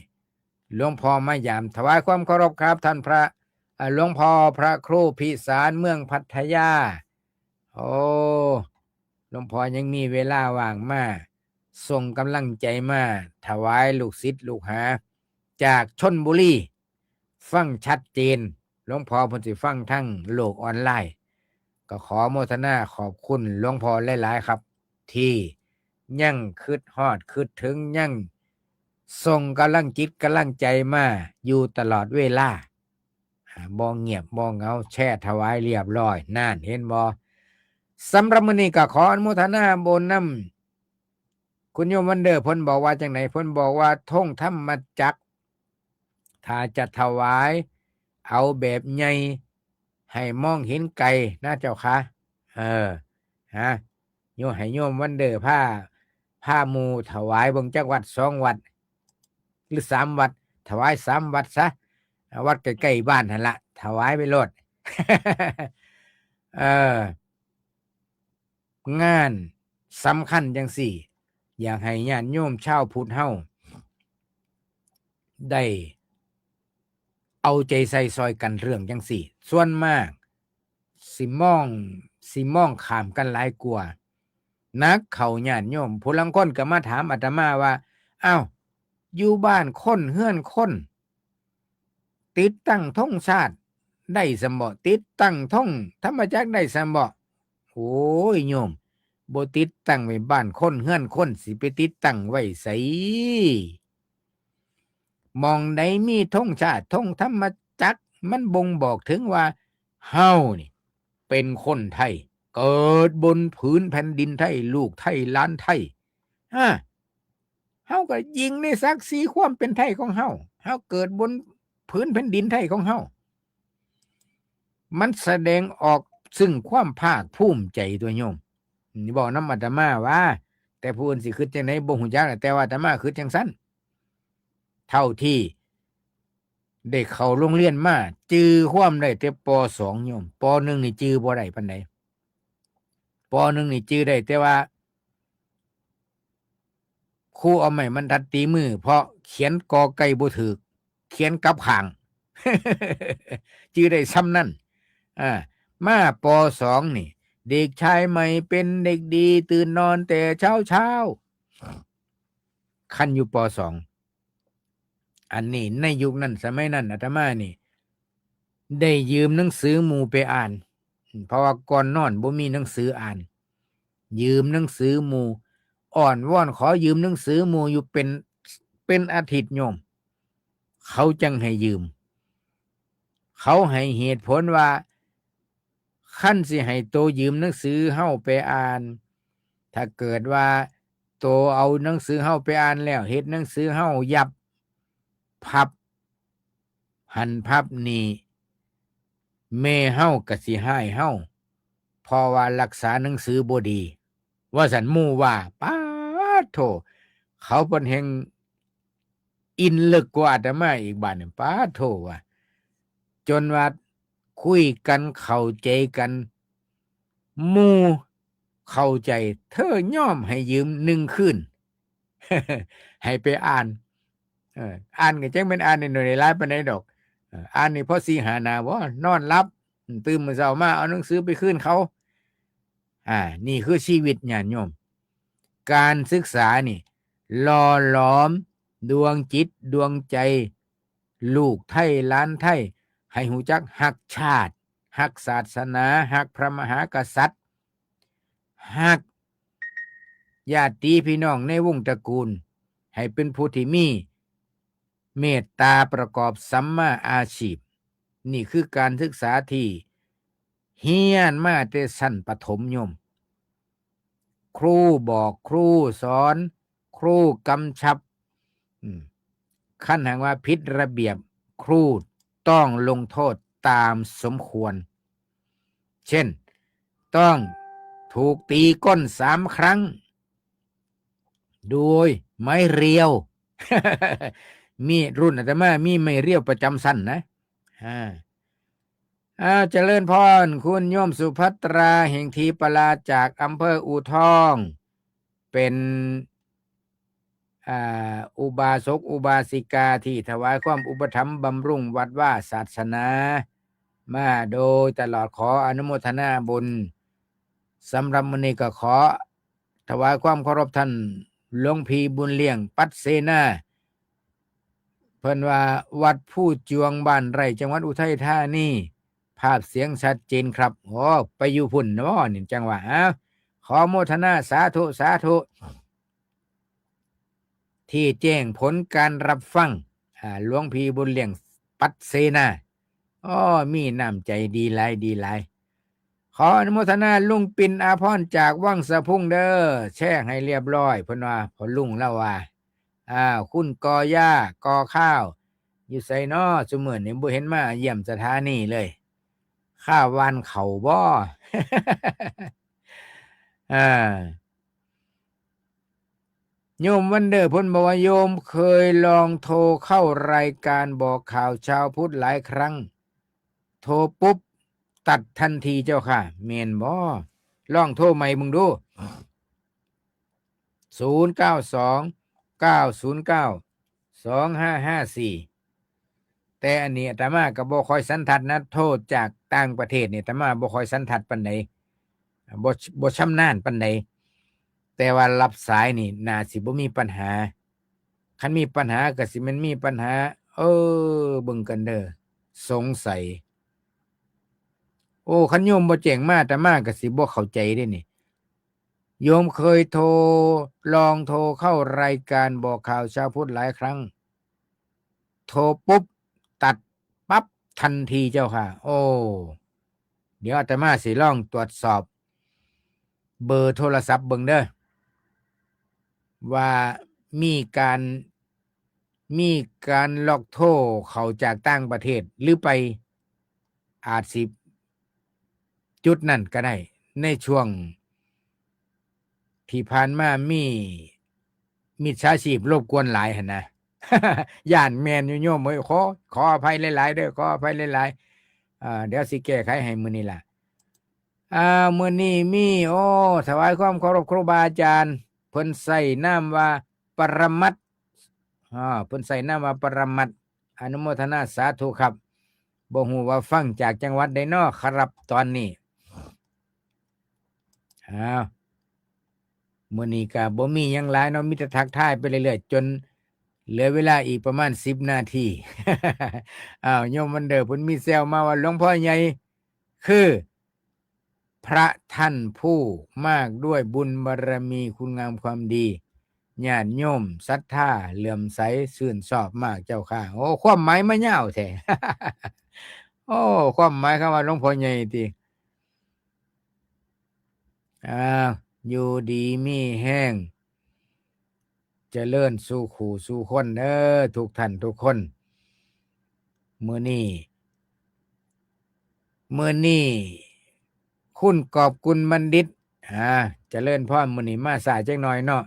หลวงพ่อมายาม ถวายความเคารพครับ ท่านพระ อ่า หลวงพ่อพระครูพิสารเมืองพัทยา โอ้ หลวงพ่อยังมีเวลาว่างมา ส่งกำลังใจมา ถวายลูกศิษย์ลูกหา จากชลบุรี ฟังชัดเจน หลวงพ่อเพิ่นสิฟังทางโลกออนไลน์ ก็ขอโมทนาขอบคุณหลวงพ่อหลายๆ ครับ ที่ยังคิดฮอดคิดถึง ยังส่งกำลังจิตกำลังใจมาอยู่ตลอดเวลา อ่า บ่เงียบบ่เหงา แชร์ถวายเรียบร้อย นั่น เห็นบ่ สำหรับมื้อนี้ก็ขออนุโมทนาบุญนำ คุณโยมวันเดอร์ เพิ่นบอกว่าจังได เพิ่นบอกว่าธงธรรมจักร ถ้าจะถวาย เอาแบบใหญ่ ให้มองเห็นไกลนะเจ้าคะ เออ ฮะ โยม ให้โยมวันเดอร์พา พาหมู่ถวายเบิ่งจักวัดสองวัด หรือสามวัด ถวายสามวัดซะ วัดใกล้ๆบ้านหั่นละ ถวายไปโลด เออ งานสำคัญจังซี้ อยากให้ญาติโยมชาวพุทธเฮา ได้เอาใจใส่ซอยกันเรื่องจังซี้ ส่วนมาก สิมอง สิมองข้ามกันหลายกว่า หนักเข้าญาติโยม ผู้ลางคนก็มาถามอาตมาว่า อ้าว อยู่บ้านคนเฮือนคน ติดตั้งธงชาติได้ซำบ่ ติดตั้งธงธรรมจักรได้ซำบ่ โอ้ยโยม บ่ติดตั้งไว้บ้านคนเฮือนคน สิไปติดตั้งไว้ไส หม่องใดมีธงชาติธงธรรมจักร มันบ่งบอกถึงว่าเฮานี่เป็นคนไทย เกิดบนผืนแผ่นดินไทย ลูกไทยหลานไทย ฮะ เฮาก็ยิงในศักดิ์ศรีความเป็นไทยของเฮา เฮาเกิดบนผืนแผ่นดินไทยของเฮา มันแสดงออกซึ่งความภาคภูมิใจตั๊วโยม นี่เว้านำอาตมาว่า แต่ผู้อื่นสิคิดจังใดบ่ฮู้จัก แต่ว่าอาตมาคิดจังซั่น เท่าที่ได้เข้าโรงเรียนมา จื่อความได้แต่ ป.สอง โยม ป.หนึ่ง นี่จื่อบ่ได้ปานใด ป.หนึ่ง นี่จื่อได้แต่ว่า ครูเอาไม้บรรทัดตีมือ เพราะเขียนกอไก่บ่ถูก เขียนกลับข้าง จื่อได้ส่ำนั้น อ่า มา ป.สอง นี่ เด็กชายใหม่เป็นเด็กดี ตื่นนอนแต่เช้าๆ คันอยู่ ป.สอง อันนี้ในยุคนั้นสมัยนั้นอาตมานี่ ได้ยืมหนังสือหมู่ไปอ่าน เพราะว่าก่อนนอนบ่มีหนังสืออ่าน ยืมหนังสือหมู่ อ้อนวอนขอยืมหนังสือหมู่อยู่เป็น เป็นอาทิตย์โยม เขาจั่งให้ยืม เขาให้เหตุผลว่า คันสิให้โตยืมหนังสือเฮาไปอ่าน ถ้าเกิดว่าโตเอาหนังสือเฮาไปอ่านแล้ว เฮ็ดหนังสือเฮายับ พับ หั่นพับนี่ แม่เฮาก็สิฮ้ายเฮา เพราะว่ารักษาหนังสือบ่ดี ว่าซั่นหมู่ว่า ป๊าดโธ่ เขาเพิ่นแฮ่งอินเลิกกว่าอาตมาอีกบาดนี้ ป๊าดโธ่ ว่า จนว่าคุยกันเข้าใจกัน หมู่เข้าใจ เธอยอมให้ยืมหนึ่งคืน ให้ไปอ่าน เออ อ่านก็จั่งแม่นอ่านน้อยๆหลายปานใดดอก เออ อ่านนี่พอสี่ห้าหน้าบ่ นอนหลับ ตื่นมื้อเช้ามาเอาหนังสือไปคืนเขา อ่า นี่คือชีวิตญาติโยม การศึกษานี่ หล่อหลอมดวงจิตดวงใจ ลูกไทยหลานไทย ให้ฮู้จักฮักชาติ ฮักศาสนา ฮักพระมหากษัตริย์ ฮักญาติพี่น้องในวงตระกูล ให้เป็นผู้ที่มีเมตตาประกอบสัมมาอาชีพ นี่คือการศึกษาที่เฮียนมาแต่ชั้นประถมโยม ครูบอกครูสอน ครูกำชับ อืม คันหากว่าผิดระเบียบ ครูต้องลงโทษตามสมควร เช่น ต้องถูกตีก้นสามครั้ง โดยไม้เรียว มีรุ่นอาตมามีไม้เรียวประจำชั้นนะ อ่า อ่า เจริญพร คุณโยมสุภัตรา แห่งทีปลา จากอำเภออู่ทอง เป็น อ่า อุบาสกอุบาสิกาที่ถวายความอุปถัมภ์บำรุงวัดวาศาสนา มาโดยตลอด ขออนุโมทนาบุญ สำหรับมื้อนี้ก็ขอถวายความเคารพท่านหลวงพี่บุญเลี้ยง ปัดเสนา เพิ่นว่าวัดภูจวงบ้านไร่ จังหวัดอุทัยธานี ภาพเสียงชัดเจนครับ โอ้ ไปอยู่พุ่นเนาะนี่จังหวะ อ้าว ขอโมทนาสาธุ สาธุ ที่แจ้งผลการรับฟัง อ่า หลวงพี่บุญเลี้ยง ปัดเสนา อ้อ มีน้ำใจดีหลาย ดีหลาย ขออนุโมทนาลุงปิ่นอาภรณ์จากวังสะพุงเด้อ แชร์ให้เรียบร้อย เพิ่นว่า พ่อลุงเล่าว่า อ้าว คุณกอย่า กอข้าว อยู่ไสน้อ ซุมื้อนี้บ่เห็นมาเยี่ยมสถานีเลย ข้าวหว่านข้าวบ่ อ่า โยมวันเดอร์เพิ่นบอกว่า โยมเคยลองโทรเข้ารายการบอกข่าวชาวพุทธหลายครั้ง โทรปุ๊บ ตัดทันทีเจ้าค่ะ แม่นบ่ ลองโทรใหม่มึงดู ศูนย์เก้าสอง เก้าศูนย์เก้า สองห้าห้าสี่ แต่อันนี้อาตมาก็บ่ค่อยสันทัดนะ โทรจากต่างประเทศนี่อาตมาบ่ค่อยสันทัดปานใด บ่ บ่ชำนาญปานใด แต่ว่ารับสายนี่น่าสิบ่มีปัญหา คันมีปัญหาก็สิแม่นมีปัญหา เออ เบิ่งกันเด้อ สงสัย โอ้ คันโยมบ่แจ้งมา อาตมาก็สิบ่เข้าใจเด้นี่ โยมเคยโทร ลองโทรเข้ารายการบอกข่าวชาวพุทธหลายครั้ง โทรปุ๊บ ตัดปั๊บทันทีเจ้าค่ะ โอ้ เดี๋ยวอาตมาสิลองตรวจสอบ เบอร์โทรศัพท์เบิ่งเด้อ ว่ามีการ มีการล็อกโทรเข้าจากต่างประเทศหรือไป อาจสิจุดนั้นก็ได้ ในช่วงที่ผ่านมามีมิจฉาชีพรบกวนหลายหั้นนะ ย่านแม่นอยู่โยมเอ้ย ขอ ขออภัยหลายๆเด้อ ขออภัยหลายๆ อ่า เดี๋ยวสิแก้ไขให้มื้อนี้ล่ะ อ่า มื้อนี้มี โอ้ ถวายความเคารพครูบาอาจารย์ เพิ่นใส่นามว่าปรมัตถ์ อ่า เพิ่นใส่นามว่าปรมัตถ์ อนุโมทนาสาธุครับ บ่ฮู้ว่าฟังจากจังหวัดใดน้อครับตอนนี้ อ้าว มื้อนี้ก็บ่มีหยังหลายเนาะ มีแต่ทักทายไปเรื่อยๆ จนเหลือเวลาอีกประมาณสิบนาที อ้าว โยมวันเดอร์เพิ่นมีแซวมาว่า หลวงพ่อใหญ่คือพระท่านผู้มากด้วยบุญบารมีคุณงามความดี ญาติโยมศรัทธาเหลื่อมใสชื่นชอบมากเจ้าค่ะ โอ้ ความหมายมายาวแท้ โอ้ ความหมายคำว่าหลวงพ่อใหญ่ติ อ่า อยู่ดีมีแฮง เจริญสู่คู่สู่คนเด้อ ทุกท่านทุกคน มื้อนี้ มื้อนี้ คุณกอบกุลบัณฑิต อ่า เจริญพร มื้อนี้มาช้าจักหน่อยเนาะ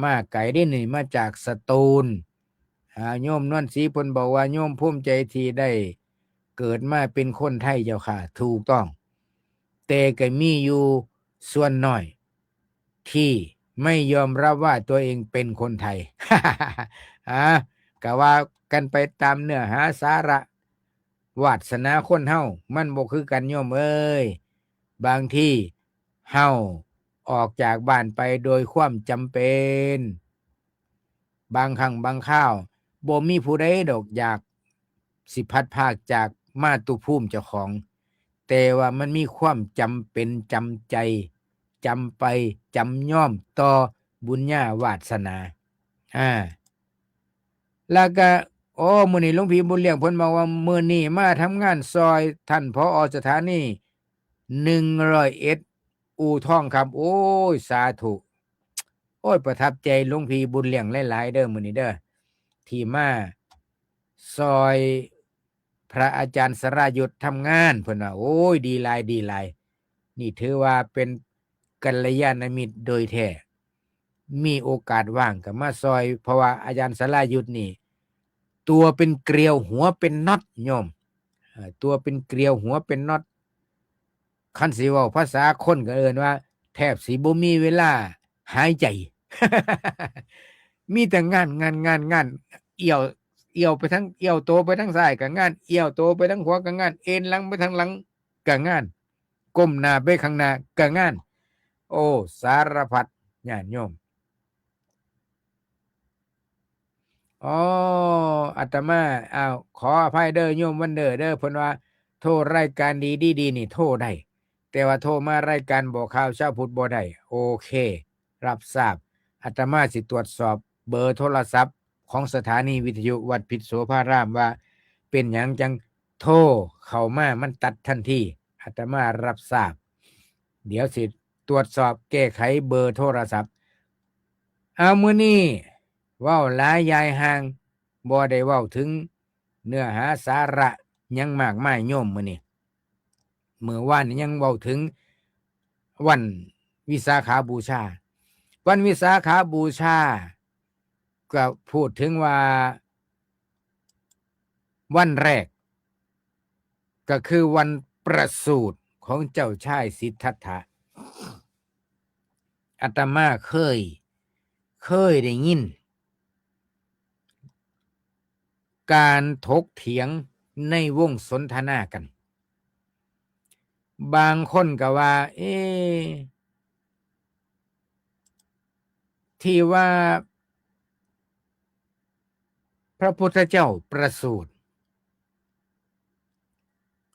มาไกลเด้นี่ มาจากสตูล อ่า โยมนวลศรีเพิ่นบอกว่า โยมภูมิใจที่ได้เกิดมาเป็นคนไทยเจ้าค่ะ ถูกต้อง แต่ก็มีอยู่ส่วนน้อย ที่ไม่ยอมรับว่าตัวเองเป็นคนไทย อ่า ก็ว่ากันไปตามเนื้อหาสาระ วาสนาคนเฮามันบ่คือกันโยมเอ้ย บางทีเฮาออกจากบ้านไปโดยความจำเป็น บางครั้งบางคราว บ่มีผู้ใดดอกอยากสิพลัดพรากจากมาตุภูมิเจ้าของ แต่ว่ามันมีความจำเป็นจำใจ จำไปจำยอมต่อบุญญาวาสนา อ่า แล้วก็ โอ้ มื้อนี้หลวงพี่บุญเลี้ยงเพิ่นบอกว่า มื้อนี้มาทำงานซอยท่าน ผอ สถานี หนึ่งร้อยเอ็ด อู่ทองครับ โอ้ย สาธุ โอ้ย ประทับใจหลวงพี่บุญเลี้ยงหลายๆ เด้อ มื้อนี้เด้อ ที่มาซอยพระอาจารย์สรายุทธทำงาน เพิ่นว่า โอ้ย ดีหลาย ดีหลาย นี่ถือว่าเป็นกัลยาณมิตรโดยแท้ มีโอกาสว่างก็มาซอย เพราะว่าอาจารย์สรายุทธนี่ ตัวเป็นเกลียวหัวเป็นน็อตโยม เอ่อ ตัวเป็นเกลียวหัวเป็นน็อต คันสิเว้าภาษาคนก็เอิ้นว่า แทบสิบ่มีเวลาหายใจ มีแต่งาน งาน งาน งาน เอี้ยว เอี้ยวไปทาง เอี้ยวโตไปทางซ้ายก็งาน เอี้ยวโตไปทางขวาก็งาน เอนหลังไปทางหลังก็งาน ก้มหน้าไปข้างหน้าก็งาน โอ้ สารพัด ญาติโยม อ๋อ อาตมา อ้าว ขออภัยเด้อโยมวันเดอร์เด้อ เพิ่นว่าโทรรายการดีดีดีนี่โทรได้ แต่ว่าโทรมารายการบอกข่าวชาวพุทธบ่ได้ โอเค รับทราบ อาตมาสิตรวจสอบเบอร์โทรศัพท์ของสถานีวิทยุวัดพิษโสภารามว่า เป็นหยังจังโทรเข้ามามันตัดทันที อาตมารับทราบ เดี๋ยวสิตรวจสอบแก้ไขเบอร์โทรศัพท์ เอามื้อนี้เว้าหลายยายห่าง บ่ได้เว้าถึงเนื้อหาสาระหยังมากมายโยมมื้อนี้ มื้อวานนี่ยังเว้าถึงวันวิสาขาบูชา วันวิสาขาบูชา ก็พูดถึงว่า วันแรก ก็คือวันประสูติของเจ้าชายสิทธัตถะ อาตมาเคย เคยได้ยิน การถกเถียงในวงสนทนากัน บางคนก็ว่า เอ๊ะ ที่ว่าพระพุทธเจ้าประสูติ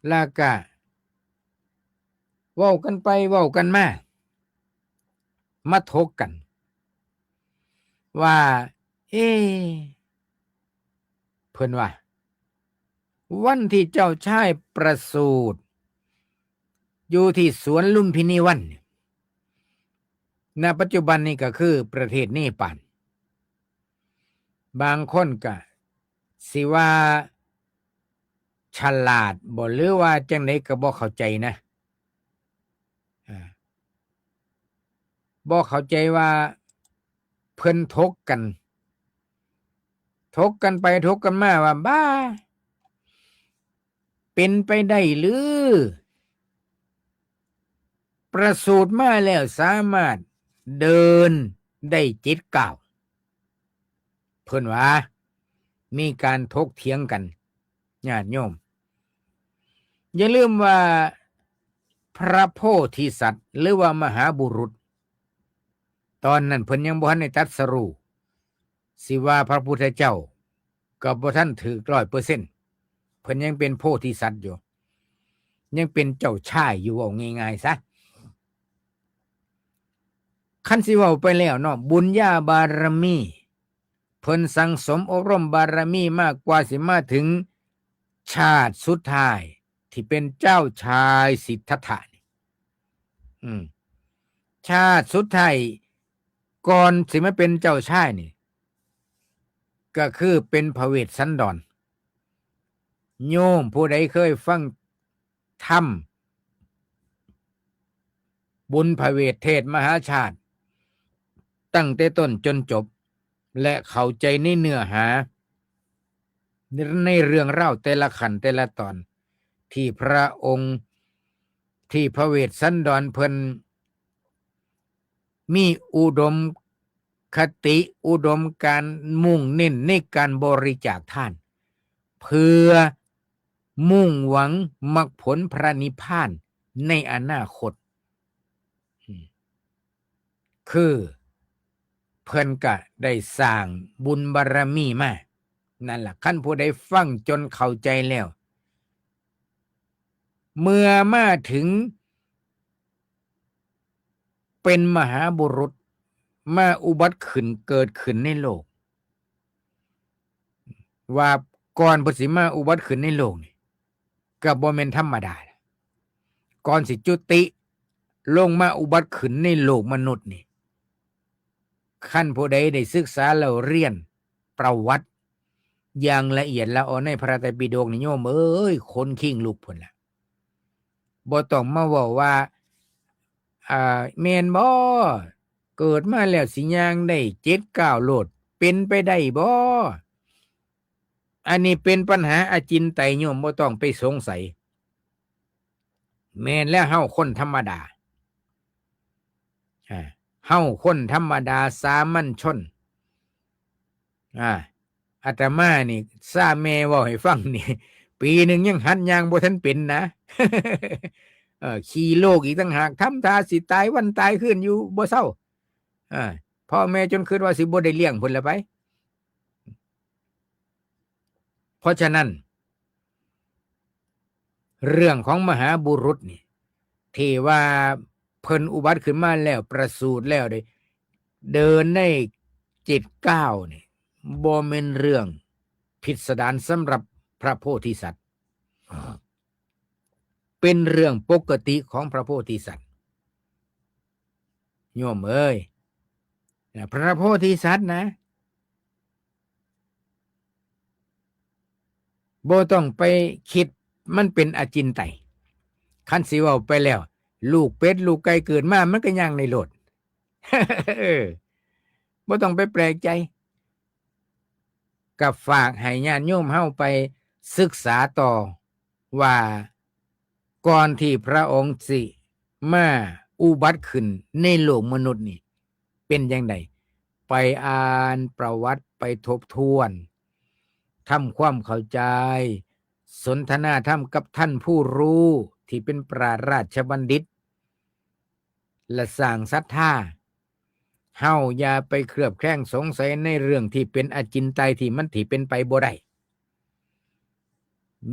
แล้วก็เว้ากันไปเว้ากันมา มาถกกัน ว่า เอ๊ะ เพิ่นว่า วันที่เจ้าชายประสูติ อยู่ที่สวนลุมพินีวันเนี่ย ณ ปัจจุบันนี้ก็คือประเทศเนปาล บางคนก็สิว่าฉลาดบ่ หรือว่าจั่งใดก็บ่เข้าใจนะ อ่า บ่เข้าใจว่าเพิ่นถกกัน ถกกันไปถกกันมาว่า บ้า เป็นไปได้หรือ ประสูติมาแล้วสามารถเดินได้เจ็ดก้าว เพิ่นว่า มีการถกเถียงกัน ญาติโยม อย่าลืมว่าพระโพธิสัตว์ หรือว่ามหาบุรุษ ตอนนั้นเพิ่นยังบ่ทันได้ตรัสรู้ สิว่าพระพุทธเจ้าก็บ่ทันถูกร้อยเปอร์เซ็นต์ เพิ่นยังเป็นโพธิสัตว์อยู่ ยังเป็นเจ้าชายอยู่ เว้าง่ายๆซะ คันสิเว้าไปแล้วเนาะ บุญญาบารมี เพิ่นสั่งสมอบรมบารมีมากกว่าสิมาถึงชาติสุดท้ายที่เป็นเจ้าชายสิทธัตถะนี่ อืม ชาติสุดท้ายก่อนสิมาเป็นเจ้าชายนี่ ก็คือเป็นพระเวสสันดร โยมผู้ใดเคยฟังธรรม บุญพระเวทเทศน์มหาชาติ ตั้งแต่ต้นจนจบ และเข้าใจในเนื้อหา ในเรื่องราวแต่ละขั้นแต่ละตอน ที่พระองค์ ที่พระเวสสันดรเพิ่น มีอุดมคติอุดมการณ์มุ่งเน้นในการบริจาคทาน เพื่อมุ่งหวังมรรคผลพระนิพพานในอนาคต อืม คือเพิ่นก็ได้สร้างบุญบารมีมา นั่นล่ะ คันผู้ใดฟังจนเข้าใจแล้ว เมื่อมาถึง เป็นมหาบุรุษ มาอุบัติขึ้นเกิดขึ้นในโลก ว่าก่อนเพิ่นสิมาอุบัติขึ้นในโลกนี่ ก็บ่แม่นธรรมดา ก่อนสิจุติลงมาอุบัติขึ้นในโลกมนุษย์นี่ คันผู้ใดได้ศึกษาเล่าเรียนประวัติ อย่างละเอียดละออในพระไตรปิฎกนี่โยมเอ้ย ขนคิงลุกพุ้นล่ะ บ่ต้องมาเว้าว่า อ่า แม่นบ่ เกิดมาแล้วสิย่างได้เจ็ดก้าวโลด เป็นไปได้บ่ อันนี้เป็นปัญหาอจินไตยโยมบ่ต้องไปสงสัย แม่นแล้ว เฮาคนธรรมดา อ่า เฮาคนธรรมดาสามัญชน อ่า อาตมานี่ ซาแม่เว้าให้ฟังนี่ ปีหนึ่งยังหัดย่างบ่ทันเป็นนะ เออ ขี้โลกอีกต่างหาก ทำท่าสิตายวันตายคืนอยู่บ่เซา อ่า พ่อแม่จนคิดว่าสิบ่ได้เลี้ยงพุ้นละไป เพราะฉะนั้น เรื่องของมหาบุรุษนี่ ที่ว่าเพิ่นอุบัติขึ้นมาแล้วประสูติแล้วได้เดินได้เจ็ดก้าวนี่ บ่แม่นเรื่องพิสดารสำหรับพระโพธิสัตว์ เป็นเรื่องปกติของพระโพธิสัตว์ โยมเอ้ย นะ พระโพธิสัตว์นะ บ่ต้องไปคิด มันเป็นอจินไตย คันสิเว้าไปแล้ว ลูกเป็ดลูกไก่เกิดมา มันก็ย่างได้โลด เออ บ่ต้องไปแปลกใจ ก็ฝากให้ญาติโยมเฮาไปศึกษาต่อว่า ก่อนที่พระองค์สิมาอุบัติขึ้นในโลกมนุษย์นี่ เป็นจั่งใด ไปอ่านประวัติ ไปทบทวน ทำความเข้าใจ สนทนาธรรมกับท่านผู้รู้ที่เป็นปราชญ์ราชบัณฑิต และสร้างศรัทธา เฮาอย่าไปเคลือบแคลงสงสัยในเรื่องที่เป็นอจินไตยที่มันที่เป็นไปบ่ได้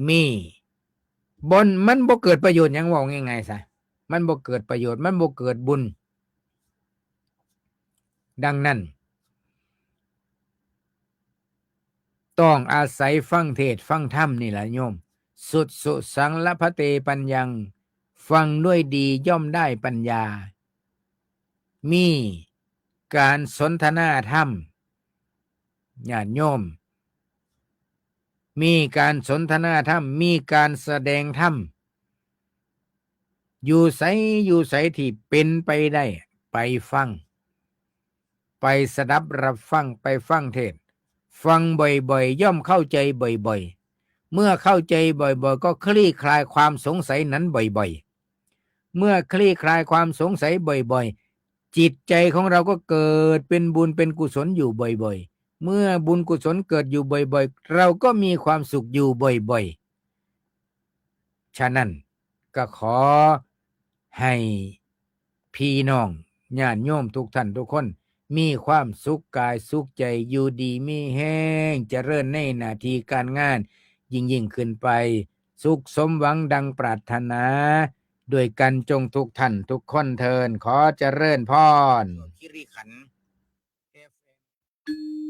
มีบ่ มันบ่เกิดประโยชน์หยัง เว้าง่ายๆซะ มันบ่เกิดประโยชน์ มันบ่เกิดบุญ ดังนั้น ต้องอาศัยฟังเทศน์ฟังธรรมนี่แหละโยม สุดสุสังละพะเตปัญญัง ฟังด้วยดีย่อมได้ปัญญา มีการสนทนาธรรม ญาติโยม มีการสนทนาธรรม มีการแสดงธรรม อยู่ไส อยู่ไสที่เป็นไปได้ ไปฟัง ไปสดับรับฟัง ไปฟังเทศน์ ฟังบ่อยๆ ย่อมเข้าใจบ่อยๆ เมื่อเข้าใจบ่อยๆ ก็คลี่คลายความสงสัยนั้นบ่อยๆ เมื่อคลี่คลายความสงสัยบ่อยๆ จิตใจของเราก็เกิดเป็นบุญเป็นกุศลอยู่บ่อยๆ เมื่อบุญกุศลเกิดอยู่บ่อยๆ เราก็มีความสุขอยู่บ่อยๆ ฉะนั้นก็ขอให้พี่น้องญาติโยมทุกท่านทุกคน มีความสุขกายสุขใจ อยู่ดีมีแฮง เจริญในหน้าที่การงาน ยิ่งๆ ขึ้นไป สุขสมหวังดังปรารถนา ด้วยกันจงทุกท่านทุกคนเทิน ขอเจริญพร คิริขันธ์ เอฟเอ็ม